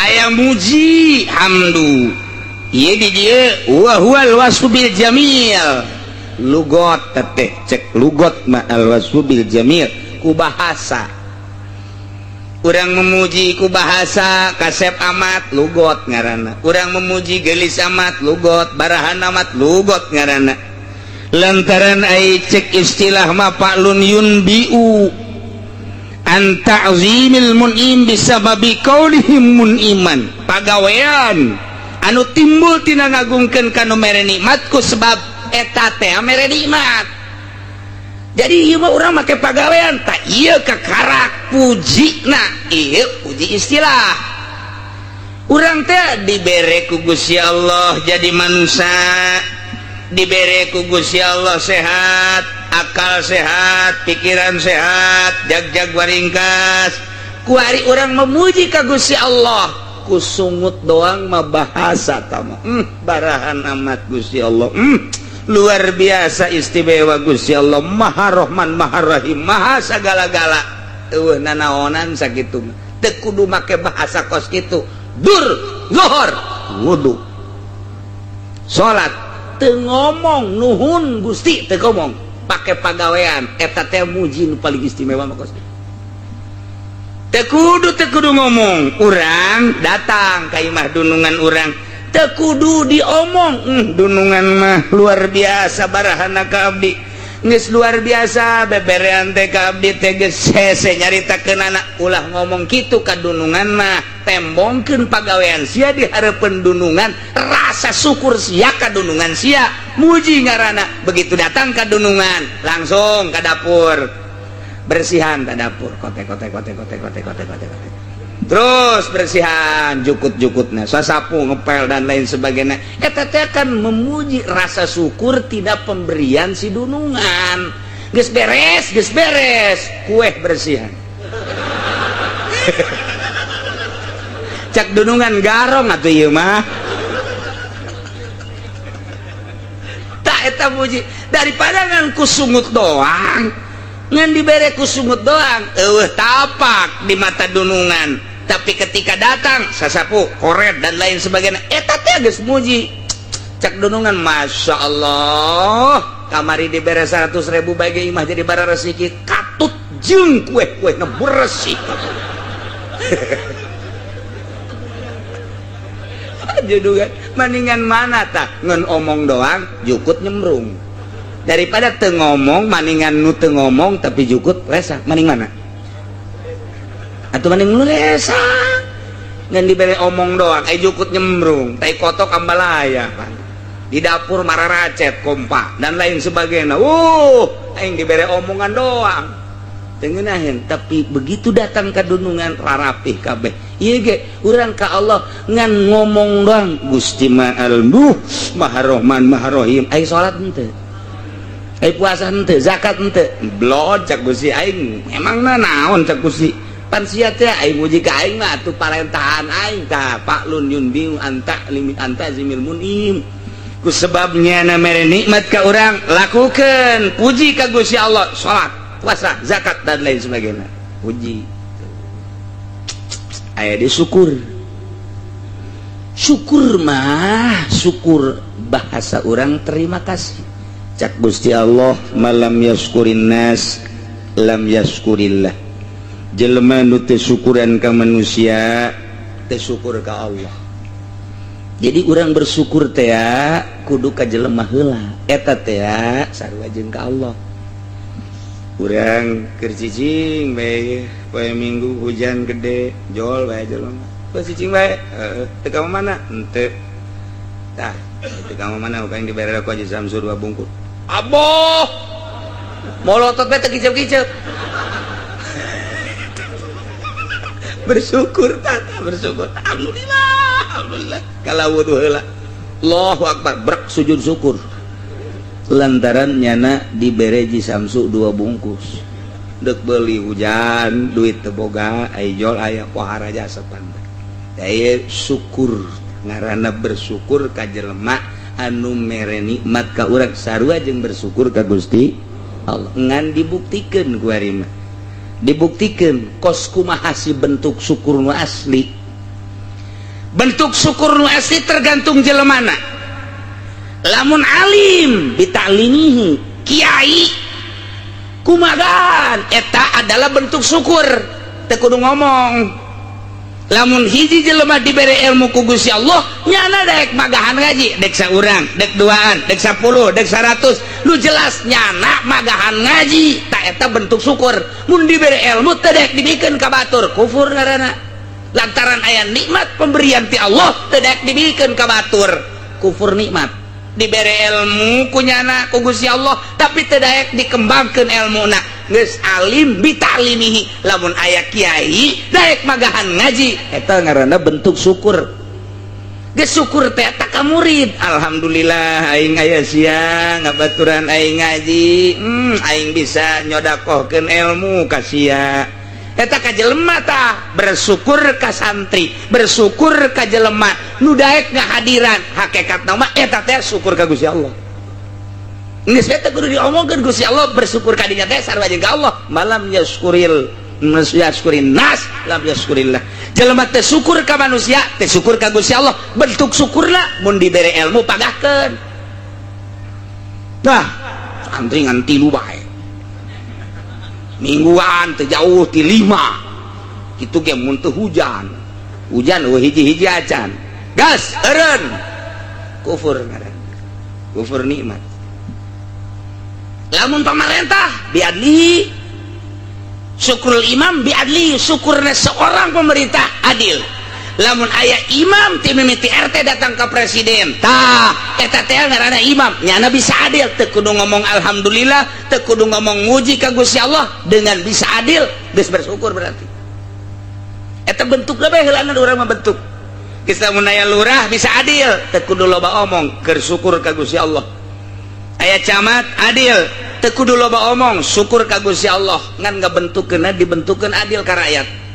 Aya muji hamdu. Ieu di dieu wa huwal wasfu bil jamil. Lugot teteh cek lugot ma al wasfu bil jamil ku bahasa. Urang memuji ku bahasa kasep amat lugot ngaranna. Urang memuji gelis amat lugot, barahan amat lugot ngaranna. Lantaran ai cek istilah ma fa'lun yunbiu an ta'zimil mun'im bisababi qaulihim mun'iman. Pagawean anu timbul tina ngagungkeun ka nu mere nikmat ku sebab eta teh mere nikmat. Jadi ieu mah urang make pagawean tak ieu kakarak pujina, ieu puji istilah. Urang teh dibere ku Gusti Allah jadi manusia, dibere ku Gusti Allah sehat, akal sehat, pikiran sehat, jag-jag waringkas. Kuari urang memuji ka Gusti Allah, ku sungut doang mah bahasa tama. Barahan amat Gusti Allah. Luar biasa istimewa Gusti Allah, Maha Rahman, Maha Rahim, Maha sagala-gala. Eueuh nanaonan sakitu mah. Teu kudu make bahasa kos kitu. Dur, zuhur, wudu. Salat teu ngomong nuhun Gusti teu ngomong, pake pagawean eta teh muji nu paling istimewa mah kos kitu. Teu kudu ngomong, urang datang ka imah dunungan urang. Teu kudu diomong, dunungan mah luar biasa barahana ka abdi. Geus luar biasa beberean teh ka abdi teh geus hese nyaritakeun anak ulah ngomong kitu ka dunungan mah, tembongkeun pagawean sia di hareupeun dunungan, rasa syukur sia ka dunungan sia, muji ngaranna. Begitu datang ka dunungan, langsung ka dapur. Bersihan ka dapur, kote kote kote kote kote kote kote kote. Terus bersihan jukut-jukutnya, sasapu, ngepel dan lain sebagainya. Eta teh kan memuji rasa syukur tidak pemberian si dunungan. Geus beres, kue bersihan. Cak dunungan garong atuh ieu mah. Tak eta muji daripada ngan ku sungut doang. Ngan dibere ku sungut doang, eueuh tapak di mata dunungan. Tapi ketika datang sasapu, koret dan lain sebagainya, eta teh geus muji. Cak dunungan, masya Allah, kamari dibere 100.000 bagi imah jadi bara resiki, katut jeung kue-kue na bersih. Judungan, mendingan mana tah ngan omong doang, jukut nyemrung. Daripada teu ngomong, maningan nu teu ngomong tapi jukut resah, maning mana? Atau maning nu resah. Ngan dibere omong doang, ai jukut nyembrung, tai kotok ambalaya pan. Di dapur mararacet kompak dan lain sebagainya. Aing dibere omongan doang. Teu ngeunaheun, tapi begitu datang ka dunungan rarapih kabeh. Ieu ge urang ka Allah ngan ngomong doang, Gusti Maha Maha Rahman Maha Rahim. Ai salat henteu. Ai puasa henteu, zakat henteu. Blod cak Gusti aing, emangna naon cak Gusti? Pan sia teh aing muji ka aing mah atuh parentahan aing tah fa'lun yunbiu anta limit anta zimil munim. Ku sebabnya na mere nikmat ka urang lakukeun, puji ka Gusti Allah, salat, puasa, zakat dan lain sebagainya. Puji. Aya di syukur. Syukur mah syukur bahasa urang terima kasih. Cak Gusti Allah malam yaskurin nas lam yaskurillah. Jelema nu teu syukuran ka manusia teu syukur ka Allah. Jadi urang bersyukur teh kudu ka jelema heula, eta teh sarua jeung ka Allah. Urang keur cicing bae poe Minggu hujan gede jol bae jelema. Poe cicing bae heueuh teu ka mana? Henteu. Tah Itu kamu mana bukan dibere ku Haji Samsu 2 bungkus. Aboh. Molotot teh kicep-kicep. Bersyukur tata, bersyukur. Alhamdulillah, alhamdulillah. Kalau wudu heula. Allahu akbar, brek sujud syukur. Lantaran nyana dibere Haji Samsu 2 bungkus. Dek beli hujan, duit teu boga, ijol aya pohara jasa pantai. Daya syukur, ngaranna bersyukur ka jelema anu mere nikmat ka urang sarua jeung bersyukur ka Gusti Allah. Ngan dibuktikeun ku ari mah. Dibuktikeun kos kumaha si bentuk syukur nu asli. Bentuk syukur nu asli tergantung jelemana. Lamun alim bitalimihi, kiai kumagan eta adalah bentuk syukur, teu kudu ngomong. Lamun hiji jelema dibere ilmu ku Gusti Allah, nyana daek magahan ngaji, dek saurang, dek duaan, dek 10, dek 100, nu jelas nyana magahan ngaji, tak eta bentuk syukur. Mun dibere ilmu teu daek dibikeun ka batur, kufur ngaranna. Lantaran aya nikmat pemberian ti Allah teu daek dibikeun ka batur, kufur nikmat. Dibere ilmu ku nyana ku Gusti Allah, tapi teu daek dikembangkeun ilmuna. Geus alim bitalimihi, lamun aya kiai daek magahan ngaji, eta ngaranna bentuk syukur. Geus syukur teh eta ka murid, alhamdulillah aing aya sia ngabaturan aing ngaji, aing bisa nyodakohkeun ilmu ka sia. Eta ka jelema tah bersyukur ka santri, bersyukur ka jelema nu daek ngahadiran, hakikatna mah eta teh syukur ka Gusti Allah. Geus eta kudu diomongkeun Gusti Allah, bersyukur ka dinya teh sarua jeung ka Allah. Malam yaskuril yaskurin nas lam yaskurillah. Jelema teh syukur ka manusia, teh syukur ka Gusti Allah. Bentuk syukurna mun dibere ilmu pagahkeun. Nah, santri ngan 3 bae. Mingguan teu jauh ti 5. Kitu ge mun teu hujan. Hujan eueuh hiji-hiji acan. Gas eureun. Kufur ngaranna. Kufur nikmat. Lamun pamarentah biadli, syukurul imam biadli, syukurna seorang pemerintah adil. Lamun aya imam ti mimiti RT datang ke presiden, tah eta teh ngaranna imam, nyana bisa adil, teu kudu ngomong alhamdulillah, teu kudu ngomong muji ka Gusti Allah, dengan bisa adil geus bersyukur berarti. Eta bentukna bae heulana urang mah bentuk. Geus lamun aya lurah bisa adil, teu kudu loba omong, keur syukur ka Gusti Allah. Aya camat adil, teu kudu loba omong, syukur ka Gusti Allah, ngan ngabentukkeunna dibentukkeun adil ka rakyat.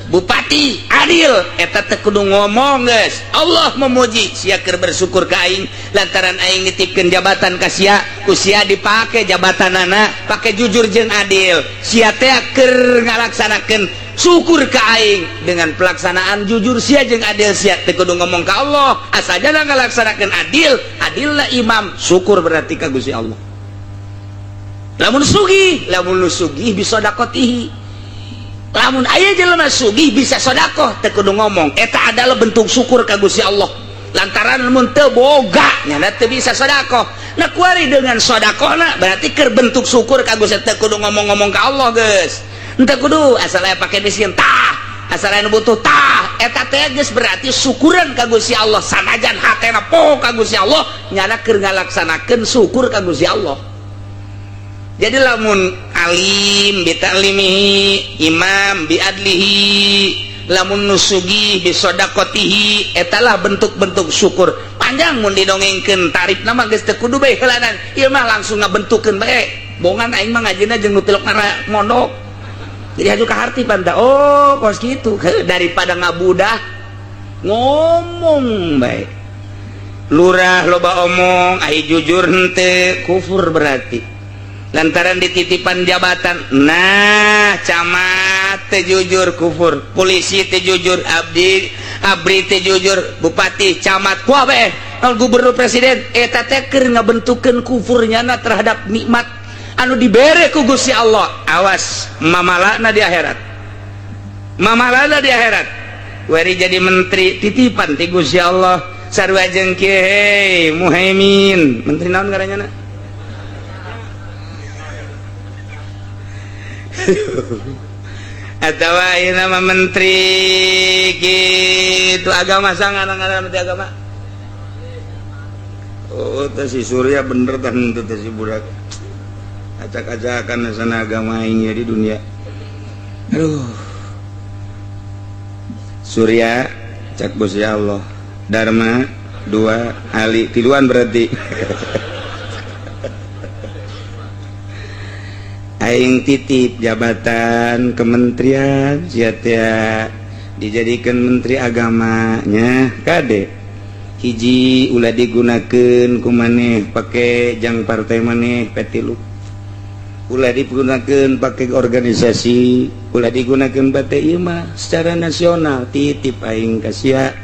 Bupati adil, eta teu kudu ngomong geus. Allah memuji sia keur bersyukur ka aing lantaran aing nitipkeun jabatan ka sia, ku sia dipake jabatanana, pake jujur jeung adil. Sia teh keur ngalaksanakeun syukur ka aing dengan pelaksanaan jujur sia jeung adil sia teu kudu ngomong ka Allah, asajana ngalaksanakeun adil, adilna imam, syukur berarti ka Gusti Allah. Lamun sugih, lamun nu sugih bisa dakotihi. Lamun aya jelema sugih bisa sedekah teu kudu ngomong, eta adalah bentuk syukur ka Gusti Allah. Lantaran mun teu boga nyana teu bisa sedekah. Nah kuari dengan sedekahna berarti keur bentuk syukur ka Gusti, teu kudu ngomong-ngomong ka Allah geus. Henteu kudu asal aya pake miskin tah, asal aya nu butuh tah, eta teh geus berarti syukuran ka Gusti Allah. Sanajan hatena poho ka Gusti Allah, nyana keur ngalaksanakeun syukur ka Gusti Allah. Jadi lamun alim bitalimihi, imam biadlihi, lamun nusugih bisodaqotihi, etalah bentuk-bentuk syukur. Panjang mun didongengkeun tarifna mah geus teu kudu bae heulanan. Ieu mah langsung ngabentukkeun bae. Bongan aing mah ngajina jeung nu tilok mondok. Jadi haju ka harti panta. Oh, kos kitu. Daripada ngabudah ngomong bae. Lurah loba omong, ai jujur henteu, kufur berarti. Lantaran dititipan jabatan, nah camat teu jujur kufur, polisi teu jujur, abdi abri teu jujur, bupati camat kuah bae, gubernur presiden eta teh keur ngabentukkeun kufurnya na terhadap nikmat anu dibere ku Gusti Allah. Awas mamalana di akhirat, mamalana di akhirat. Wari jadi menteri titipan ti Gusti Allah, sarua jeung kieu Muhaimin, menteri naon ngaranna? Atau ayeuna nama menteri gitu agama sangan-sangan menteri agama. Oh, teh si Surya bener tah henteu teh si budak. Acak-acakan sana agama aing di dunia. Aduh. Surya cak bos ya Allah. Dharma dua Ali tiluan berarti. Aing titip jabatan kementerian sia teh dijadikan menteri agamanya kade. Hiji ulah digunakeun ku maneh pake jang partai maneh P3, ulah digunakeun pake organisasi, ulah digunakeun pake ieu mah secara nasional. Titip aing ka sia,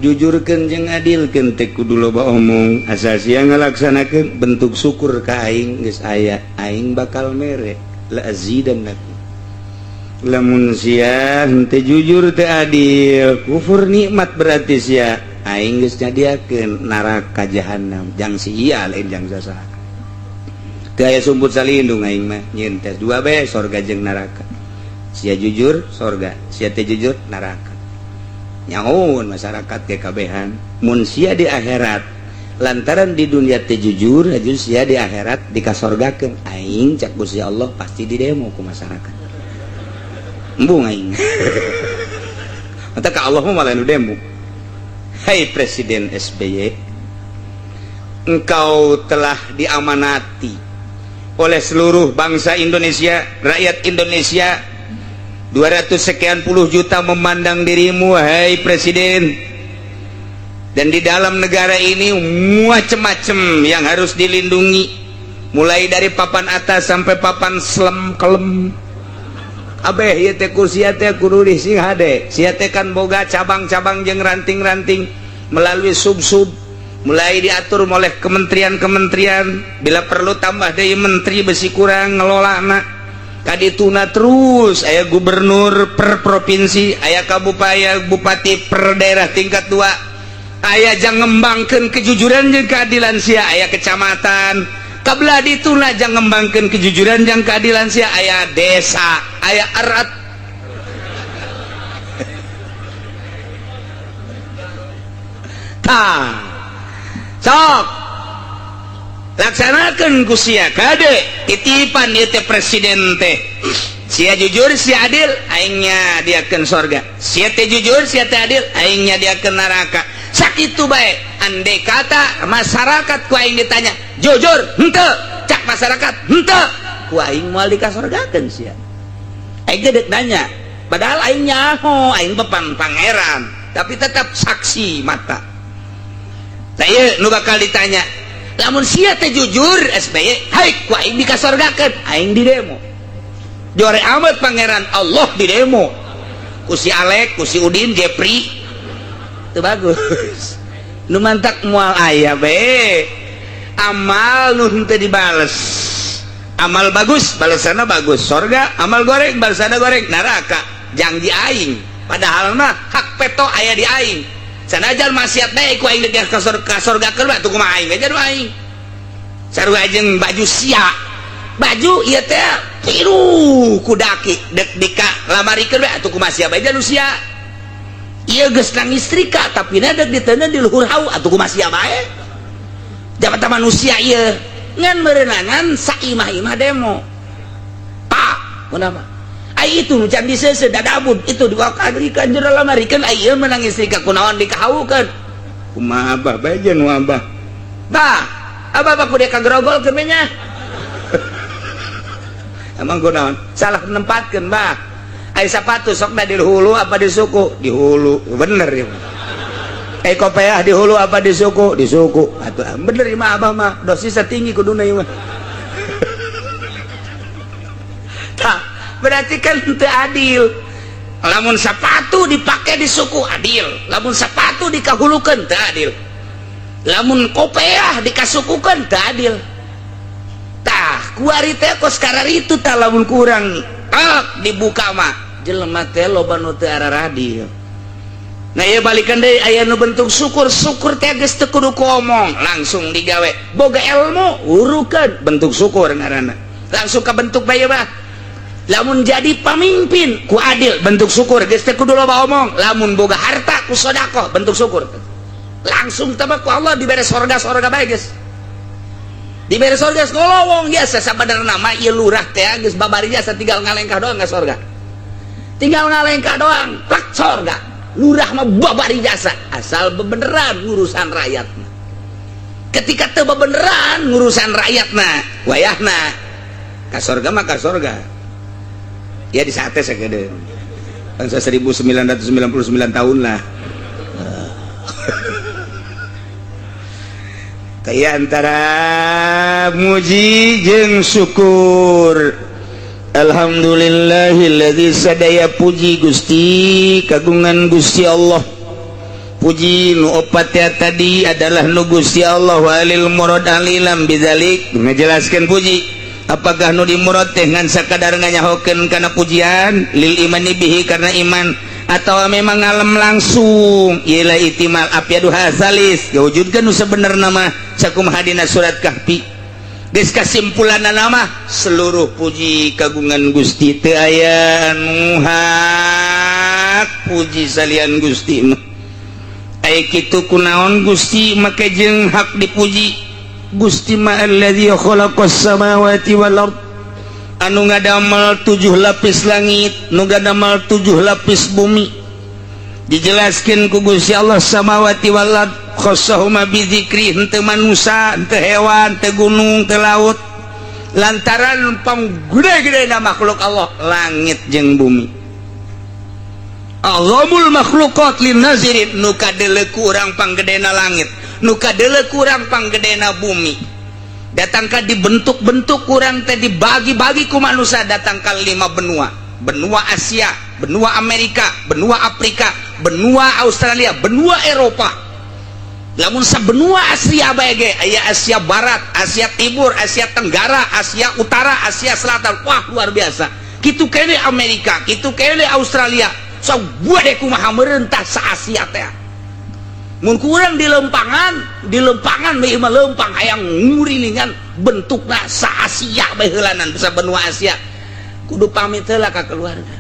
jujurkeun jeung adilkeun teh kudu loba omong, asal sia ngalaksanakeun bentuk syukur ka aing geus aya, aing bakal mere la azidannakum. Lamun sia henteu jujur teu adil, kufur nikmat berarti sia, aing geus nyadiakeun neraka jahanam jang si iya lain jang sasaha. Teu aya sumput salindung aing mah nyieun tes dua bae sorga jeung neraka. Sia jujur sorga, sia teu jujur neraka. Nyahoun masyarakat ge kabehan mun sia di akhirat lantaran di dunia teu jujur aju sia di akhirat dikasorgakeun aing cak Gusti Allah pasti di demo ku masyarakat. Embung aing. Mata ka Allah mah malah nu demo. Hai Presiden SBY, engkau telah diamanati oleh seluruh bangsa Indonesia, rakyat Indonesia 200 sekian puluh juta memandang dirimu, hai Presiden. Dan di dalam negara ini macem-macem yang harus dilindungi, mulai dari papan atas sampai papan selem kelem. Abeh ieu teh kursi teh kudu sing hade. Sia teh kan boga cabang-cabang jeung ranting-ranting melalui sub-sub, mulai diatur oleh kementerian-kementerian, bila perlu tambah deui menteri besi kurang ngelolana. Kadituna terus aya gubernur per provinsi, aya kabupaten, bupati per daerah tingkat 2, aya jang ngembangkeun kejujuran jeung keadilan sia, aya kecamatan. Kabelah dituna jang ngembangkeun kejujuran jeung keadilan sia, aya desa, aya erat. Tah. Sok laksanakeun ku sia kade titipan ieu teh presiden teh. Sia jujur sia adil aing nyadiakeun sorga. Sia teh jujur sia teh adil aing nyadiakeun neraka. Sakitu bae andai kata masyarakat ku aing ditanya jujur henteu, cak masyarakat henteu, ku aing moal dikasorgakeun sia. Aing ge deuk nanya, padahal aing nyaho aing bepan pangeran, tapi tetap saksi mata. Tah ieu nu bakal ditanya, lamun sia teh jujur SBY, hai ku aing dikasorgakeun, aing di demo. Jore amat pangeran Allah di demo. Ku si Alek, ku si Udin, Jepri. Itu bagus. Nu mantak moal aya bae. Amal nu henteu dibales. Amal bagus, balasanna bagus, sorga. Amal goreng, balasanna goreng, neraka. Jang di aing. Padahal mah hak peto aya di aing. Sanajan maksiat bae ku aing deuk ka sorgakeun mah atuh kumaha aing we aing. Sarua jeung baju sia. Baju ieu teh tiru ku daki deuk dika lamarikeun we atuh kumaha sia bae nu sia. Ieu geus nang istrika tapi na deuk diteundeun di luhur hau atuh kumaha sia bae. Jabatan manusia ieu ngan meureunangan saimah-imah demo. Pak, kunaon? Ai itu nu can diseuseuh dadabud itu diwakadrikeun jero lamarikeun ai ieu menang istrika kunaon dikahaukeun. Kumaha abah bae jeung nu abah. Bah, abah mah kudu kagrogolkeun we nya. Emang kunaon? Salah nempatkeun bah. Ai sapatu sokna di hulu apa di suku? Di hulu. Bener ya. Ai kopeah di hulu apa di suku? Di suku. Atuh bener ieu mah abah mah dosis tinggi kuduna ieu mah. Tah, berarti kan teu adil. Lamun sapatu dipake di suku adil, lamun sapatu dikahulukeun teu adil. Lamun kopeah dikasukukeun teu adil. Tah, kuari teh kos kararitu tah lamun kurang tak dibuka mah jelema teh loba nu teu araradil. Nah ieu balikan deui aya nu bentuk syukur, syukur teh geus teu kudu ngomong, langsung digawe. Boga ilmu urukeun bentuk syukur ngaranna. Langsung kabentuk bae mah. Lamun jadi pamimpin ku adil bentuk syukur, geus teu kudu loba omong. Lamun boga harta ku sedekah bentuk syukur. Langsung tebak ku Allah dibere sorga-sorga bae geus. Dibere sorga ngolowong biasa sabenerna mah ieu lurah teh geus babari jasa tinggal ngalengkah doang ka sorga. Tinggal ngalengkah doang, plak sorga. Lurah mah babari jasa asal bebeneran ngurusan rakyat. Ketika teu bebeneran ngurusan rakyatna, wayahna ka sorga mah ka sorga. Ya di sate sakedeung. Bangsa 1999 tahun lah. Kayak antara muji jeung syukur. Alhamdulillahilladzi sadaya puji Gusti kagungan Gusti Allah. Puji nu opat ya tadi adalah nu Gusti Allah walil murad alilam bidzalik ngajelaskeun puji. Apakah nu dimurad teh ngan sakadar nganyahokeun kana pujian lil imani bihi karena iman atau memang ngalem langsung ialah itimal apyadu hazalis diwujudkeun nu sebenarna mah sakumaha dina surat Kahfi. Geus kasimpulanna mah seluruh puji kagungan Gusti teu aya anu hak puji salian Gusti mah. Aya kitu kunaon Gusti make jeung hak dipuji Gusti ma allazi khalaqas samawati wal ard anu ngadamel 7 lapis langit nu ngadamel 7 lapis bumi. Dijelaskeun ku Gusti Allah samawati wal ard khassahuma bizikri henteu manusa henteu hewan henteu gunung henteu laut lantaran panggede-gedena makhluk Allah langit jeung bumi. Azamul makhluqat lin nazirin nu kadeuleu ku urang panggedena langit nu kadeuleu ku urang panggedena bumi. Datangka dibentuk-bentuk kurang teh dibagi-bagi ku manusia datang ka 5 benua. Benua Asia, benua Amerika, benua Afrika, benua Australia, benua Eropa. Lamun sabenua Asia bae ge aya Asia Barat, Asia Timur, Asia Tenggara, Asia Utara, Asia Selatan. Wah, luar biasa. Kitu kene Amerika, kitu kene Australia. Sok gede kumaha meureuntah sa Asia teh. Mun kurang di lempangan bae mah lempang hayang ngurilingan bentukna sa Asia bae heulanan sa benua Asia. Kudu pamit heula ka keluarga.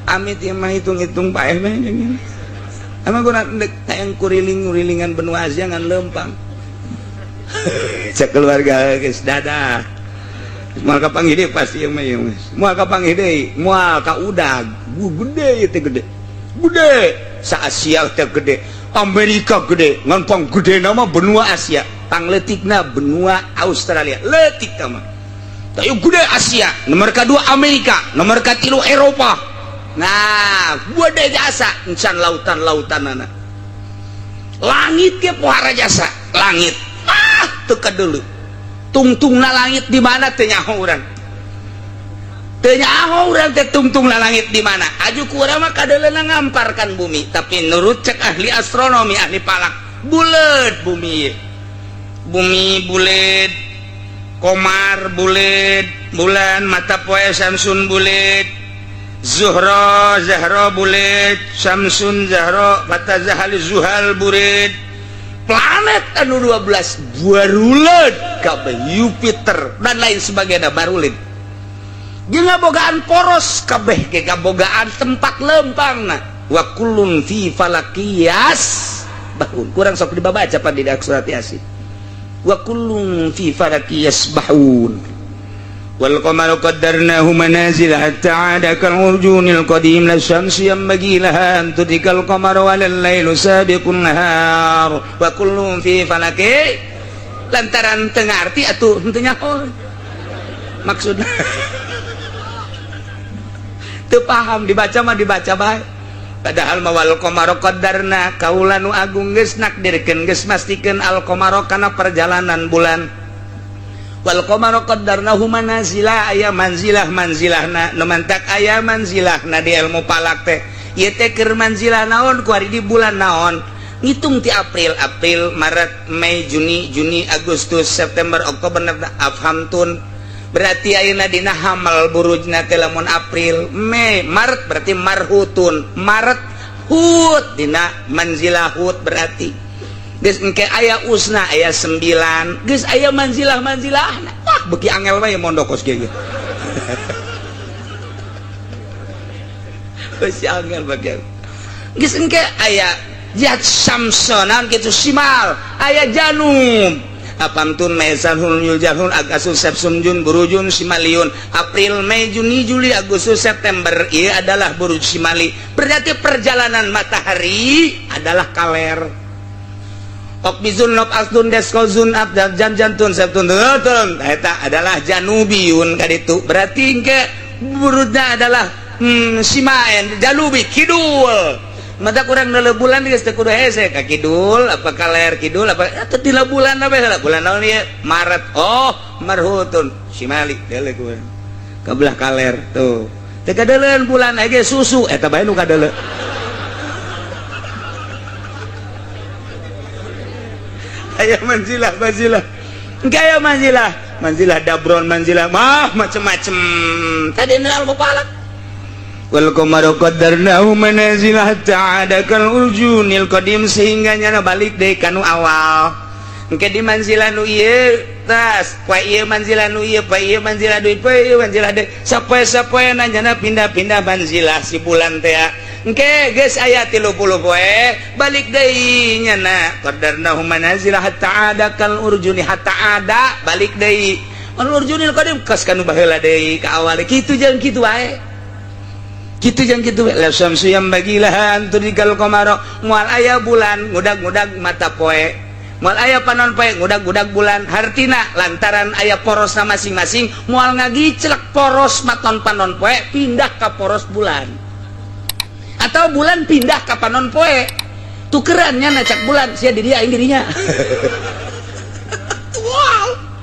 Amit ieu mah hitung-hitung paeh bae jeung. Emang gua ndek hayang kuriling-ngurilingan benua Asia ngan lempang. Cek keluarga geus dadah. Moal kapanggih deui pasti ieu mah ieu mah. Moal kapanggih deui, moal ka udag. Gede ieu teh gede. Gede sa Asia teh gede. Amerika gede, ngan pang gede nama benua Asia, pangleutikna benua Australia. Leutik tah mah. Tayu gede Asia, nomor kadua Amerika, nomor katilu Eropa. Nah, gede jasa encan lautan-lautanana. Langit ge pohara jasa, langit. Ah, teu kadeuleu. Tungtungna langit di mana teu nyaho urang. Teu nyaho urang teh tungtungna langit di mana. Aju ku urang mah kadeuleuna ngamparkan bumi, tapi nurut cek ahli astronomi, ahli falak, buleut bumi. Bumi buleut, komar buleut, bulan mata poe Samsun buleut, Zuhra Zahra buleut, Samsun Zahra mata Zahal Zuhal buleut. Planet anu 12 baruleut kabeh Jupiter dan lain sebagainya baruleut. Jeung ngabogaan poros kabeh ge ngabogaan tempat lempangna. Wa kullun fi falakiyas bahun. Kurang sok dibaca pan di surat Yasin. Wa kullun fi falakiyas bahun. Wal qamaru qaddarnahu manazila hatta 'ada kal urjunil qadim la syamsu yanbaghi laha an tudrikal qamara wal lailu sabiqun nahar wa kullun fi falaki. Lantaran teu ngarti atuh henteu nyaho maksudna. Teu paham dibaca mah dibaca bae. Padahal mah wal qamaru qaddarna kaula nu agung geus nakdirkeun geus mastikeun al qamaru kana perjalanan bulan. Wal qamaru qaddarnahu manazila aya manzilah manzilahna nu mantak aya manzilahna di ilmu falak teh ieu teh keur manzilah naon ku ari di bulan naon ngitung ti April, April, Maret, Mei, Juni, Juni, Agustus, September, Oktober, November, afhamtun berarti ayeuna dina hamal burujna teh lamun April, Mei, Maret berarti marhutun, Maret hut dina manzilah hut berarti geus engke aya usna aya 9 geus aya manzilah-manzilahna. Wah beuki angel mah mondok kos kieu ge. Geus angel bagian geus engke aya Jat samsonan kitu simal aya janub. Apamtun Mesanhun Yuljahun Agasus Sepsun Jun Burujun Simaliun April Mei Juni Juli Agustus September ia adalah buruj Simali. Berarti perjalanan matahari adalah kaler. Okbizun Nob Asdun Deskozun Abdal Jan Jantun Septun Tutun eta adalah Janubiyun kaditu. Berarti ke burujna adalah Simaen Janubi kidul. Mata kurang dalam bulan geus teu kudu hese ka kidul apa kaler kidul apa atuh di bulan apa heula bulan naon ieu Maret oh marhutun simali deuleu ku ka belah kaler tuh teu kadeuleun bulan aya susu eta bae nu kadeuleu aya manzilah manzilah gaya manzilah manzilah dabron manzilah mah macem-macem tadi ilmu falak wal qamaru qaddarnahu manazil hatta ada kal urjunil qadim sehingga nyana balik deui kanu awal engke di manzilah nu ieu tas poe ieu manzilah nu ieu poe ieu manzilah deui poe ieu manzilah deui sapoe-sapoena nyana pindah-pindah manzilah si bulan teh engke geus aya 30 poe balik deui nyana qaddarnahu manazil hatta ada kal urjuni hatta ada balik deui al urjunil qadim kas kanu baheula deui ka awal kitu jeung kitu wae kitu jeung kitu la syamsu yang bagilaha antudikal qamara moal aya bulan ngudag-ngudag mata poe moal aya panon poe ngudag-ngudag bulan hartina lantaran aya porosna masing-masing moal ngagiclek poros maton panon poe pindah ka poros bulan atau bulan pindah ka panon poe tukerannya nacak bulan sia di dia aing di dinya. Wow.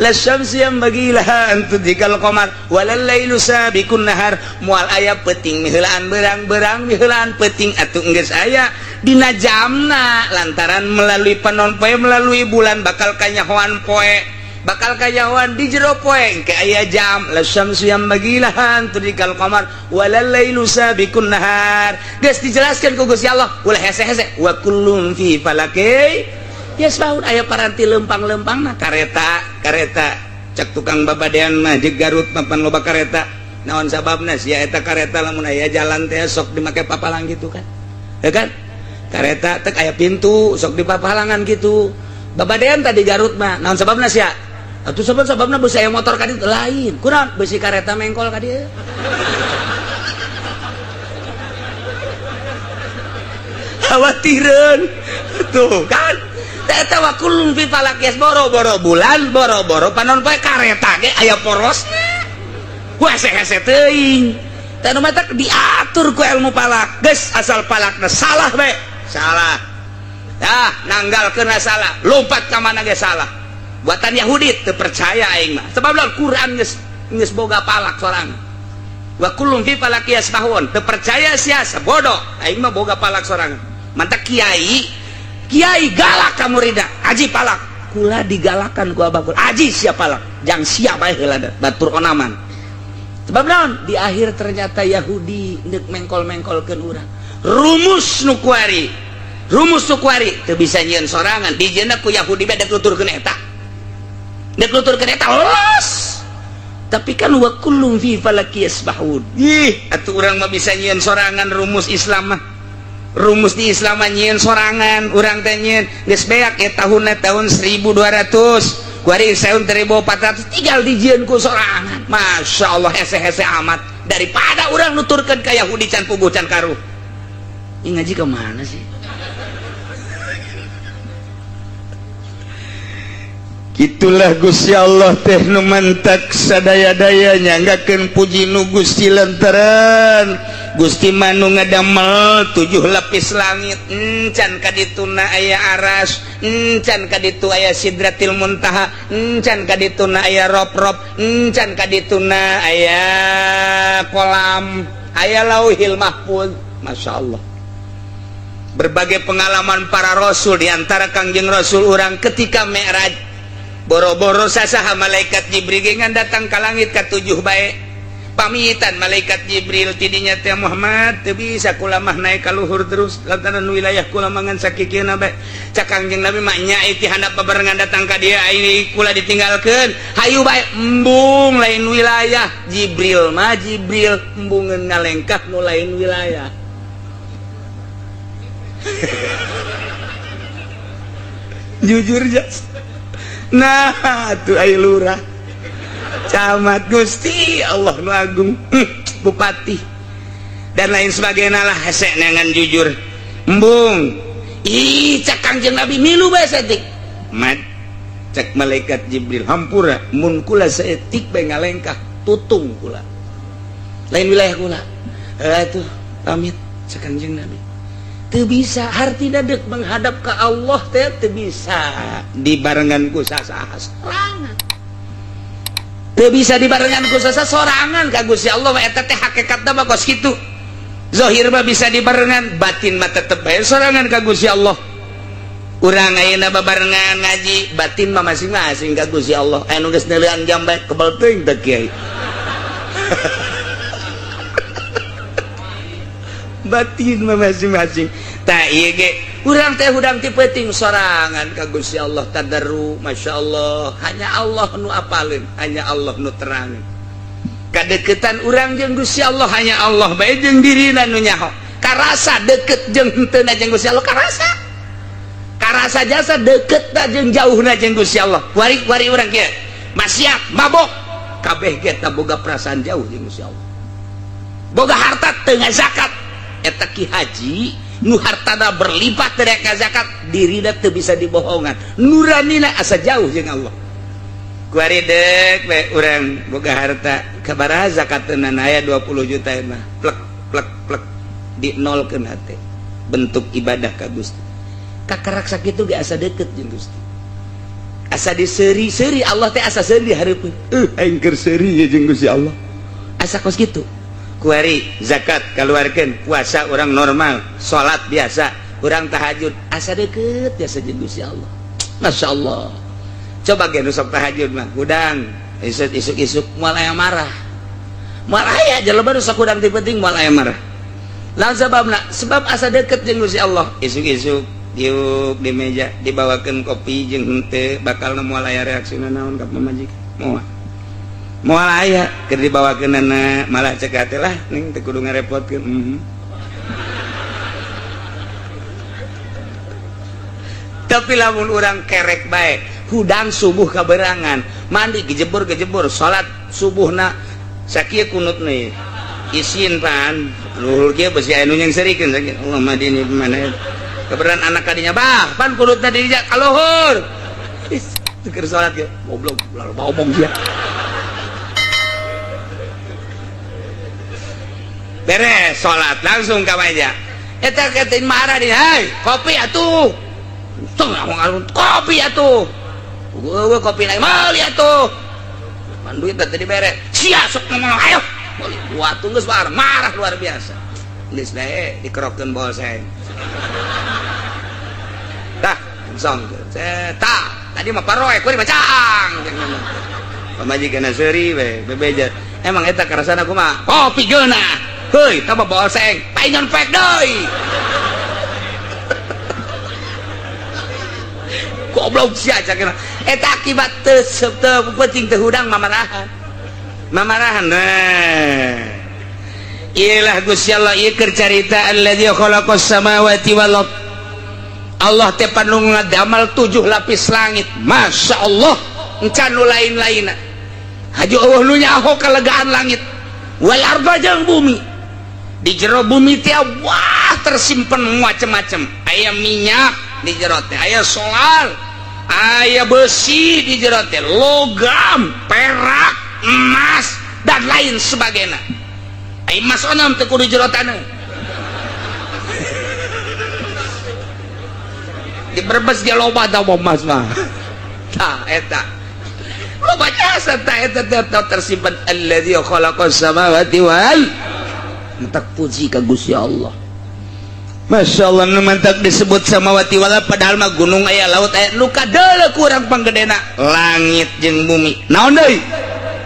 La syamsu yang bagilaha antudikal qamar walal lailu sabiqun nahar moal aya peuting miheulaan berang-berang miheulaan peuting atuh geus aya dina jamna lantaran melalui panon poe melalui bulan bakal kanyahoan poe bakal kanyahoan di jero poe engke aya jam la syamsu yang bagilaha antudikal qamar walal lailu sabiqun nahar geus dijelaskeun ku Gusti Allah ulah hese-hese wa kullun fi falaki yasbahun aya paranti lempang-lempangna kareta kareta cak tukang babadean mah jeung Garut papan loba kareta naon sababna sia eta kareta lamun aya jalan teh sok dimake papalang gitu kan ya kan kareta teh aya pintu sok dipapalangan gitu babadean tadi Garut mah naon sababna sia atuh sabab-sababna beusi aya motor ka ditu lain kunaon beusi kareta mengkol ka dieu khawatireun tuh kan eta wa kullun fi falak yas boro-boro bulan boro-boro panon poe kareta ge aya porosna ku hese-hese teuing teh nu matak diatur ku ilmu falak geus asal falakna salah bae salah dah nanggalkeun salah lompat ka mana ge salah buatan Yahudi teu percaya aing mah sebab lamun Quran geus boga falak sorangan wa kullun fi falak yasbahun teu percaya sia sabodo aing mah boga falak sorangan mantak kiai kiai galak ka murida aji palak kula digalakan ku abah kula aji sia palak jang sia bae heula batur onaman sebab naon di akhir ternyata Yahudi deuk mengkol-mengkolkeun urang rumus nu kuari teu bisa nyieun sorangan dijieunna ku Yahudi bae deuk nuturkeun eta los tapi kan wa kullum fi falaki yasbahun ih atuh urang mah bisa nyieun sorangan rumus Islam mah rumus di Islam nyieun sorangan urang teh nyieun geus beak ya tahunna tahun 1200 kuari tahun 1400 tinggal dijieun ku sorangan Masya Allah hese-hese amat daripada urang nuturkeun ka Yahudi can puguh can karuh ini ngaji ke mana sih Itulah Gusti Allah teh nu mantak sadaya-daya nyanggakeun puji nu Gusti lantaran Gusti manu ngadamel 7 lapis langit encan ka dituna aya aras encan ka ditu aya sidratil muntaha encan ka dituna aya rob-rob encan ka dituna aya kolam aya lauhil mahfuz. Masya Allah berbagai pengalaman para rasul diantara Kangjeng Rasul urang ketika Mi'raj boro-boro sasaha malaikat Jibril ngan datang ka langit ka 7 bae pamitan malaikat Jibril tidinya teh Muhammad teu bisa kula mah naik ka luhur terus lantaran wilayah kula mah ngan sakikieuna bae cak Kangjeng Nabi mah nya iti handap babarengan datang ka dia ini kula ditinggalkeun hayu bae embung lain wilayah Jibril mah Jibril embungeun ngalengkah nu lain wilayah. Jujur jas. Nah, tuh ai lurah. Camat Gusti Allah nu agung, bupati dan lain sebagainya lah hese neangan jujur. Embung. Ih, cak Kangjeng Nabi milu bae saeutik. Mat cak malaikat Jibril hampura mun kula saeutik bae ngalengkah tutung kula. Lain wilayah kula. Atuh pamit cak Kangjeng Nabi. Teu bisa hartina deuk menghadap ka Allah teh teu bisa dibarengan ku sasaha sorangan. Teu bisa dibarengan ku sasaha sorangan ka Gusti Allah mah eta teh hakikatna mah kos kitu. Zahir mah bisa dibarengan, batin mah tetep bae sorangan ka Gusti Allah. Urang ayeuna babarengan ngaji, batin mah masing-masing ka Gusti Allah. Anu geus neuleuan jam bae kebel teuing teh kiai. Batin mah masing-masing. Tah ieu ge urang teh hudang ti peuting sorangan ka Gusti Allah tadarru, masyaallah. Hanya Allah nu apaleun, hanya Allah nu terang. Kadeketan urang jeung Gusti Allah hanya Allah bae jeung dirina nu nyaho. Karasa deket jeung henteu na jeung Gusti Allah karasa. Karasa jasa deket na jeung jauhna jeung Gusti Allah. Wari-wari urang kieu maksiat, mabok, kabeh ge tah boga perasaan jauh jeung Gusti Allah. Boga harta teu ngazakat. Eta ki haji nu hartana berlipat dari zakat dirina teu bisa dibohongan. Nuranina asa jauh jeung Allah. Kuari deuk we urang boga harta kabaraha zakatna aya 20 juta mah plek plek plek di nolkeun hate bentuk ibadah ka Gusti. Kakarak sakitu ge asa deukeut jeung Gusti. Asa diseuri-seuri Allah teh asa seuri di hareupeun. Aing keur seuri ye jeung Gusti Allah. Asa kos kitu. Kuari zakat kaluarkeun, puasa urang normal, salat biasa, urang tahajud asa deukeut biasa jeung Gusti Allah. Masyaallah. Coba ge nu sok tahajud mah hudang isuk-isuk moal aya marah. Moal aya jelema nu sok hudang ti penting moal aya marah. Lawan sababna? Sebab asa deukeut jeung Gusti Allah. Isuk-isuk diuk di meja dibawakeun kopi jeung henteu bakalna moal aya reaksina naon ka pamajikan. Moal. Moal aya keur dibawakeunana malah cek hate lah ning teu kudu ngarepotkeun. Tapi lamun urang kerek bae hudang subuh kaberangan mandi gejebur-gejebur salat subuhna sakieu kunut nih isin pan luhur kieu besi anu yang serikeun sakieu Allah mah dini mana keberan anak kadinya bah pan kunutna di dinya kaluhur keur salat kieu goblok ulah omong sia beres salat langsung ka meja eta ketin marah di hei kopi atuh kopi atuh gue kopi lagi meuli atuh pan duit teh dibere sia sok ngomong ayo meuli atuh geus marah luar biasa geus bae dikerokeun bolseng tah langsung tah tadi mah paroe kuari bacang pamajikan seuri we bebeja emang eta karasana kumaha kopi geunah heuy tah bolseng painyon pek deui goblok sia cakena eta akibat teu penting teu hudang mamarahan mamarahan nah iyalah Gusti Allah ieu keur carita allazi khalaqas samawati wal ard. Allah teh panu ngadamal 7 lapis langit. Masya Allah encan nu lain-lainna haju eueuh nu nyaho kalegaan langit wal arda jeung bumi. Di jero bumi teh wah tersimpen macem-macem, aya minyak di jero teh, aya solar, aya besi di jero teh, logam, perak, emas dan lain sebagainya. Aya emas onam teu kudu jero taneuh. Di Brebes ge loba da emas mah. Tah eta. Loba jasa tah eta teh tersimpan allazi khalaqas samawati wal entak puji ka Gusti Allah. Masya Allah nu mantak disebut samawati wal padahal mah gunung aya laut aya nu kadeuleu kurang panggedena langit jeung bumi. Naon deui?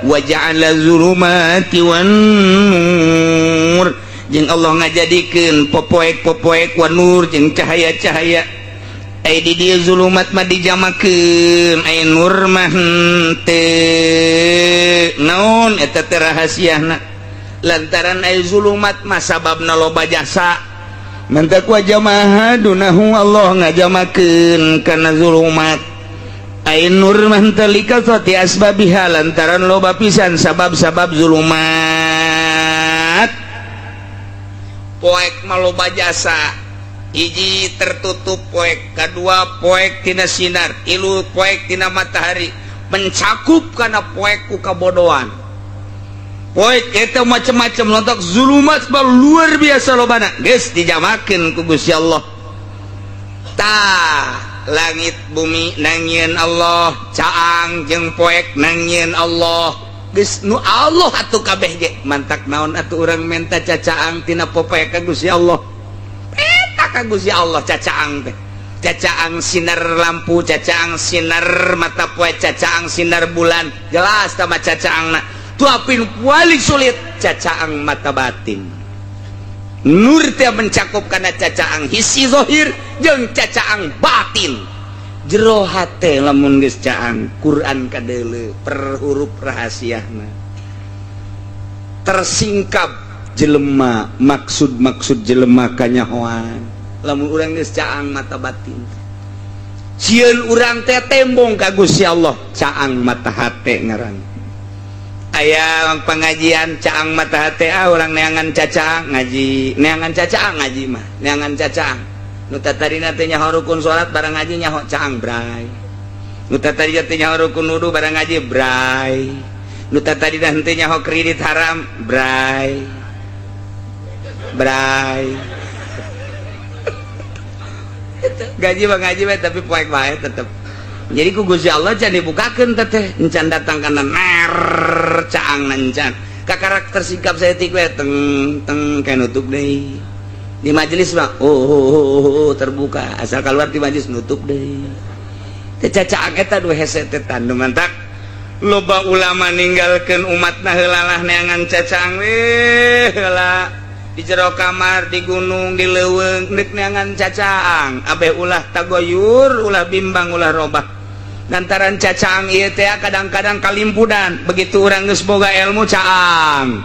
Wa ja'ala zulumati wan nur. Jeung Allah ngajadikeun popoek-popoek wan nur jeung cahaya-cahaya. Ai di dieu zulumat mah dijamakeun, ai nur mah henteu. Naon eta teh rahasiana? Lantaran ai zulumat mah sababna loba jasa. Mantak wa jamaah dunahu Allah ngajamakeun kana zulumat. Ain nur mah teu likasati asbabiha lantaran loba pisan sabab-sabab zulumat. Poek mah loba jasa. Hiji tertutup poek, kadua poek tina sinar, tilu poek tina matahari, mencakup kana poek ku kabodohan. Poek eta macam-macam lontok zulumat mah luar biasa lobana. Geus dijamakeun ku Gusti Allah. Tah langit bumi nangieun Allah, caang jeung poek nangieun Allah. Geus nu Allah atuh kabeh ge mantak naon atuh urang menta cacaang tina popoek ka Gusti Allah. Eta ka Gusti Allah cacaang teh. Cacaang sinar lampu, cacaang sinar mata poe, cacaang sinar bulan, jelas tah mah cacaangna. Tuapin paling sulit cacaang mata batin. Nur teh mencakup kana cacaang hisi zahir jeung cacaang batin. Jero hate lamun geus caang Quran kadeuleu per huruf rahasiana. Tersingkap jelema maksud-maksud jelema kanyahoan. Lamun urang geus caang mata batin. Sieun urang teh tembong ka Gusti Allah, caang mata hate ngaran. Aya pengajian caang mata hate, ah urang neangan cacaang ngaji, neangan cacaang ngaji mah, neangan cacaang. Nu tatadina teh nyaho rukun salat barang ngaji nyaho caang bray. Nu tatadina teh nyaho rukun wudu barang ngaji bray. Nu tatadina henteu nyaho kredit haram bray. Bray. Gaji mah ngaji mah tapi poek bae tetep. Jadi ku Gusti Allah can dibukakeun teteh, encan datang kana ner caang encan. Ka karakter sikap saya tik we teng teng kayak nutup deui. Di majelis mah oh, terbuka, asal keluar di majelis nutup deui. Teh cacaang eta du hese teh tandu mantak. Loba ulama ninggalkeun umatna heulalah neangan cacaang we heula. Di jero kamar, di gunung, di leuweung deuk neangan cacaang. Abeh ulah tagoyur, ulah bimbang, ulah robah. Lantaran cacaang ieu teh kadang-kadang kalimpudan. Begitu urang geus boga ilmu caang.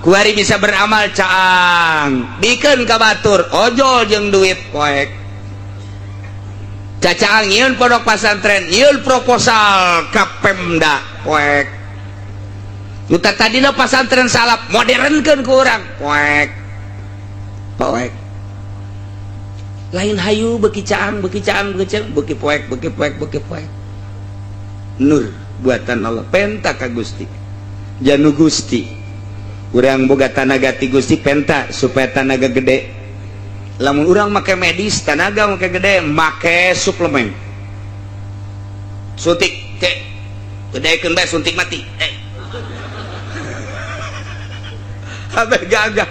Kuari bisa beramal caang. Bikeun ka batur, ojol jeung duit poek. Cacaang nyieun pondok pasantren, nyieun proposal ka Pemda poek. Nu tadina pasantren salap modernkeun ku urang poek. Poek lain hayu beki caang beki caang beki caang beki poek beki poek beki poek. Nur buatan Allah penta ka Gusti janu Gusti urang boga tanaga ti Gusti penta supaya tanaga gede. Lamun urang make medis tanaga make gede make suplemen suntik cek gedekeun bae suntik mati Abeh gagah,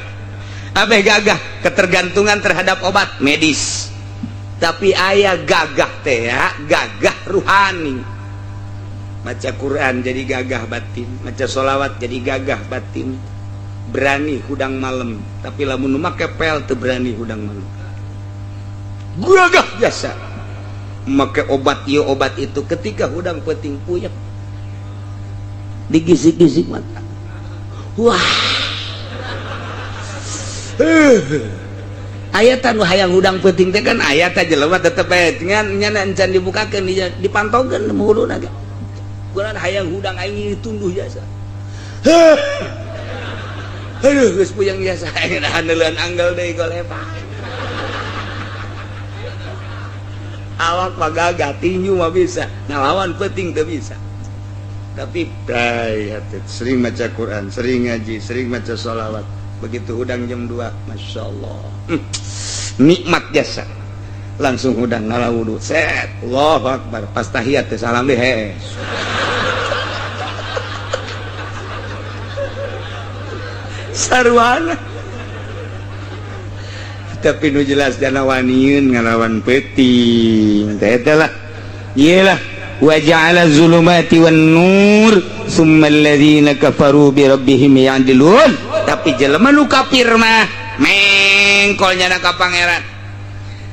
abeh gagah ketergantungan terhadap obat medis. Tapi ayah gagah teh ya, gagah ruhani. Maca Quran jadi gagah batin, maca sholawat jadi gagah batin. Berani hudang malam, tapi lamun make pel teu berani hudang malam. Gagah biasa. Make obat ieu obat itu ketika hudang peuting puyeng. Digisik-gisik mata. Wah. Ayat anu hayang hudang peuting teh kan ayat jelema tetep bae ngan nyana encan dibukakeun dipantongkeun huluna ge. Kuran hayang hudang aing tunduh jasa. Aduh geus puyeng jasa aing haneuleun anggal deui golepa. Awak mah gagah tinju mah bisa, ngalawan peuting teu bisa. Tapi bray sering maca Quran, sering ngaji, sering maca sholawat. Begitu hudang jam 2, Masya Allah, nikmat jasa. Langsung hudang ngalah wudu, set, Allahu Akbar. Pas tahiyat teh salam deh, hees. Sarwana. Tapi nu jelas dana waniun ngalawan peuting. Teh eta lah. Ieu lah. Wa ja'ala zulumati wan nur summa alladzina kafaru bi rabbihim ya'dilun. Tapi jelema nu kafir mah mengkol nyana ka pangeran.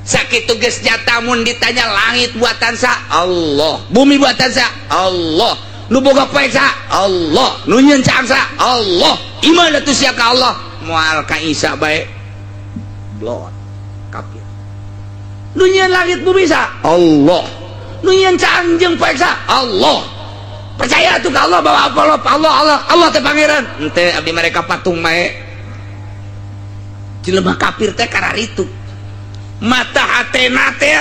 Sakitu geus nyata mun ditanya langit buatan sa Allah, bumi buatan sa Allah, nu boga poe sa Allah, nu nyieun caang sa Allah. Iman atuh sia ka Allah, moal ka Isa bae. Blot. Kafir. Nu nyieun langit bumi sa? Allah. Nu nyieun caang jeung poek sa? Allah. Percaya tuh ke Allah bahwa Allah Allah Allah Allah teh pangeran. Ente abdi mereka patung mae. Jelema kafir teh kararitu. Mata hatena teh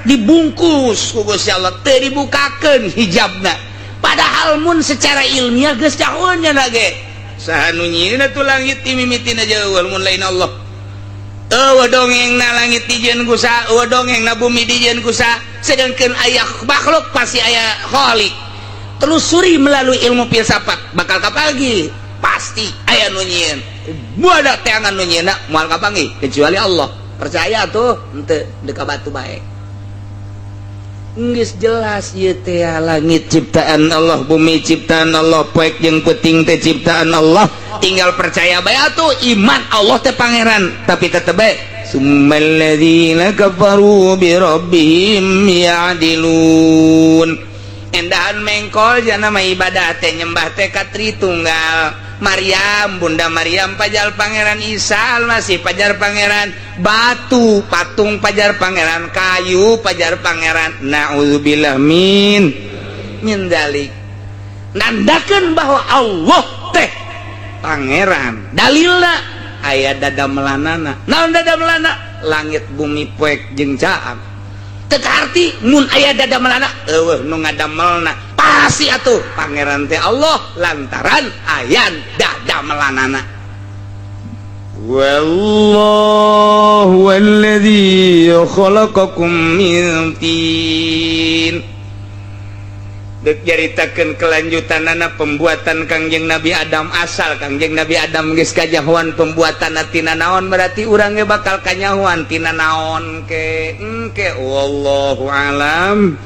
dibungkus ku Gusti Allah, teu dibukakeun hijabna. Padahal mun secara ilmiah geus cahueun nya ge. Saha nu nyieunna tuh langit ti mimitina jauh mun lain Allah. Eueuh dongeng na langit dijieun ku saha, eueuh dongeng na bumi dijieun ku saha, sedangkan aya makhluk pasti aya khalik. Telusuri melalui ilmu filsafat bakal kapagi pasti aya nu nyieun. Buada teangan nu nyieunna moal kapanggih kecuali Allah. Percaya tuh henteu deka batu bae. Geus jelas ieu teh langit ciptaan Allah, bumi ciptaan Allah, poek jeung peuting teh ciptaan Allah. Tinggal percaya bae atuh iman Allah teh pangeran, tapi tetep bae summalladzina kafaru bi rabbihim ya'dilun. Endahan mengkol jana mah ibadah teh nyembah teh ka Tritunggal. Maryam, Bunda Maryam pajar Pangeran Isa Almasih pajar Pangeran, batu patung pajar Pangeran, kayu pajar Pangeran. Na'udzubillah min min dalik. Nandakeun bahwa Allah teh pangeran. Dalilna aya dada melanana. Naon dada melana? Langit bumi poek jeung caang. Teu arti mun aya dada melana eueuh nu ngadamelna. Pasti atuh pangeran teh Allah lantaran aya dada melanana. Wallahu alladzi khalaqakum min tin. Dek nyaritakeun kelanjutanana pembuatan Kangjeng Nabi Adam, asal Kangjeng Nabi Adam geus kajahoan pembuatanna tina naon, berarti urang ge bakal kanyahoan tina naon ke engke wallahu alam.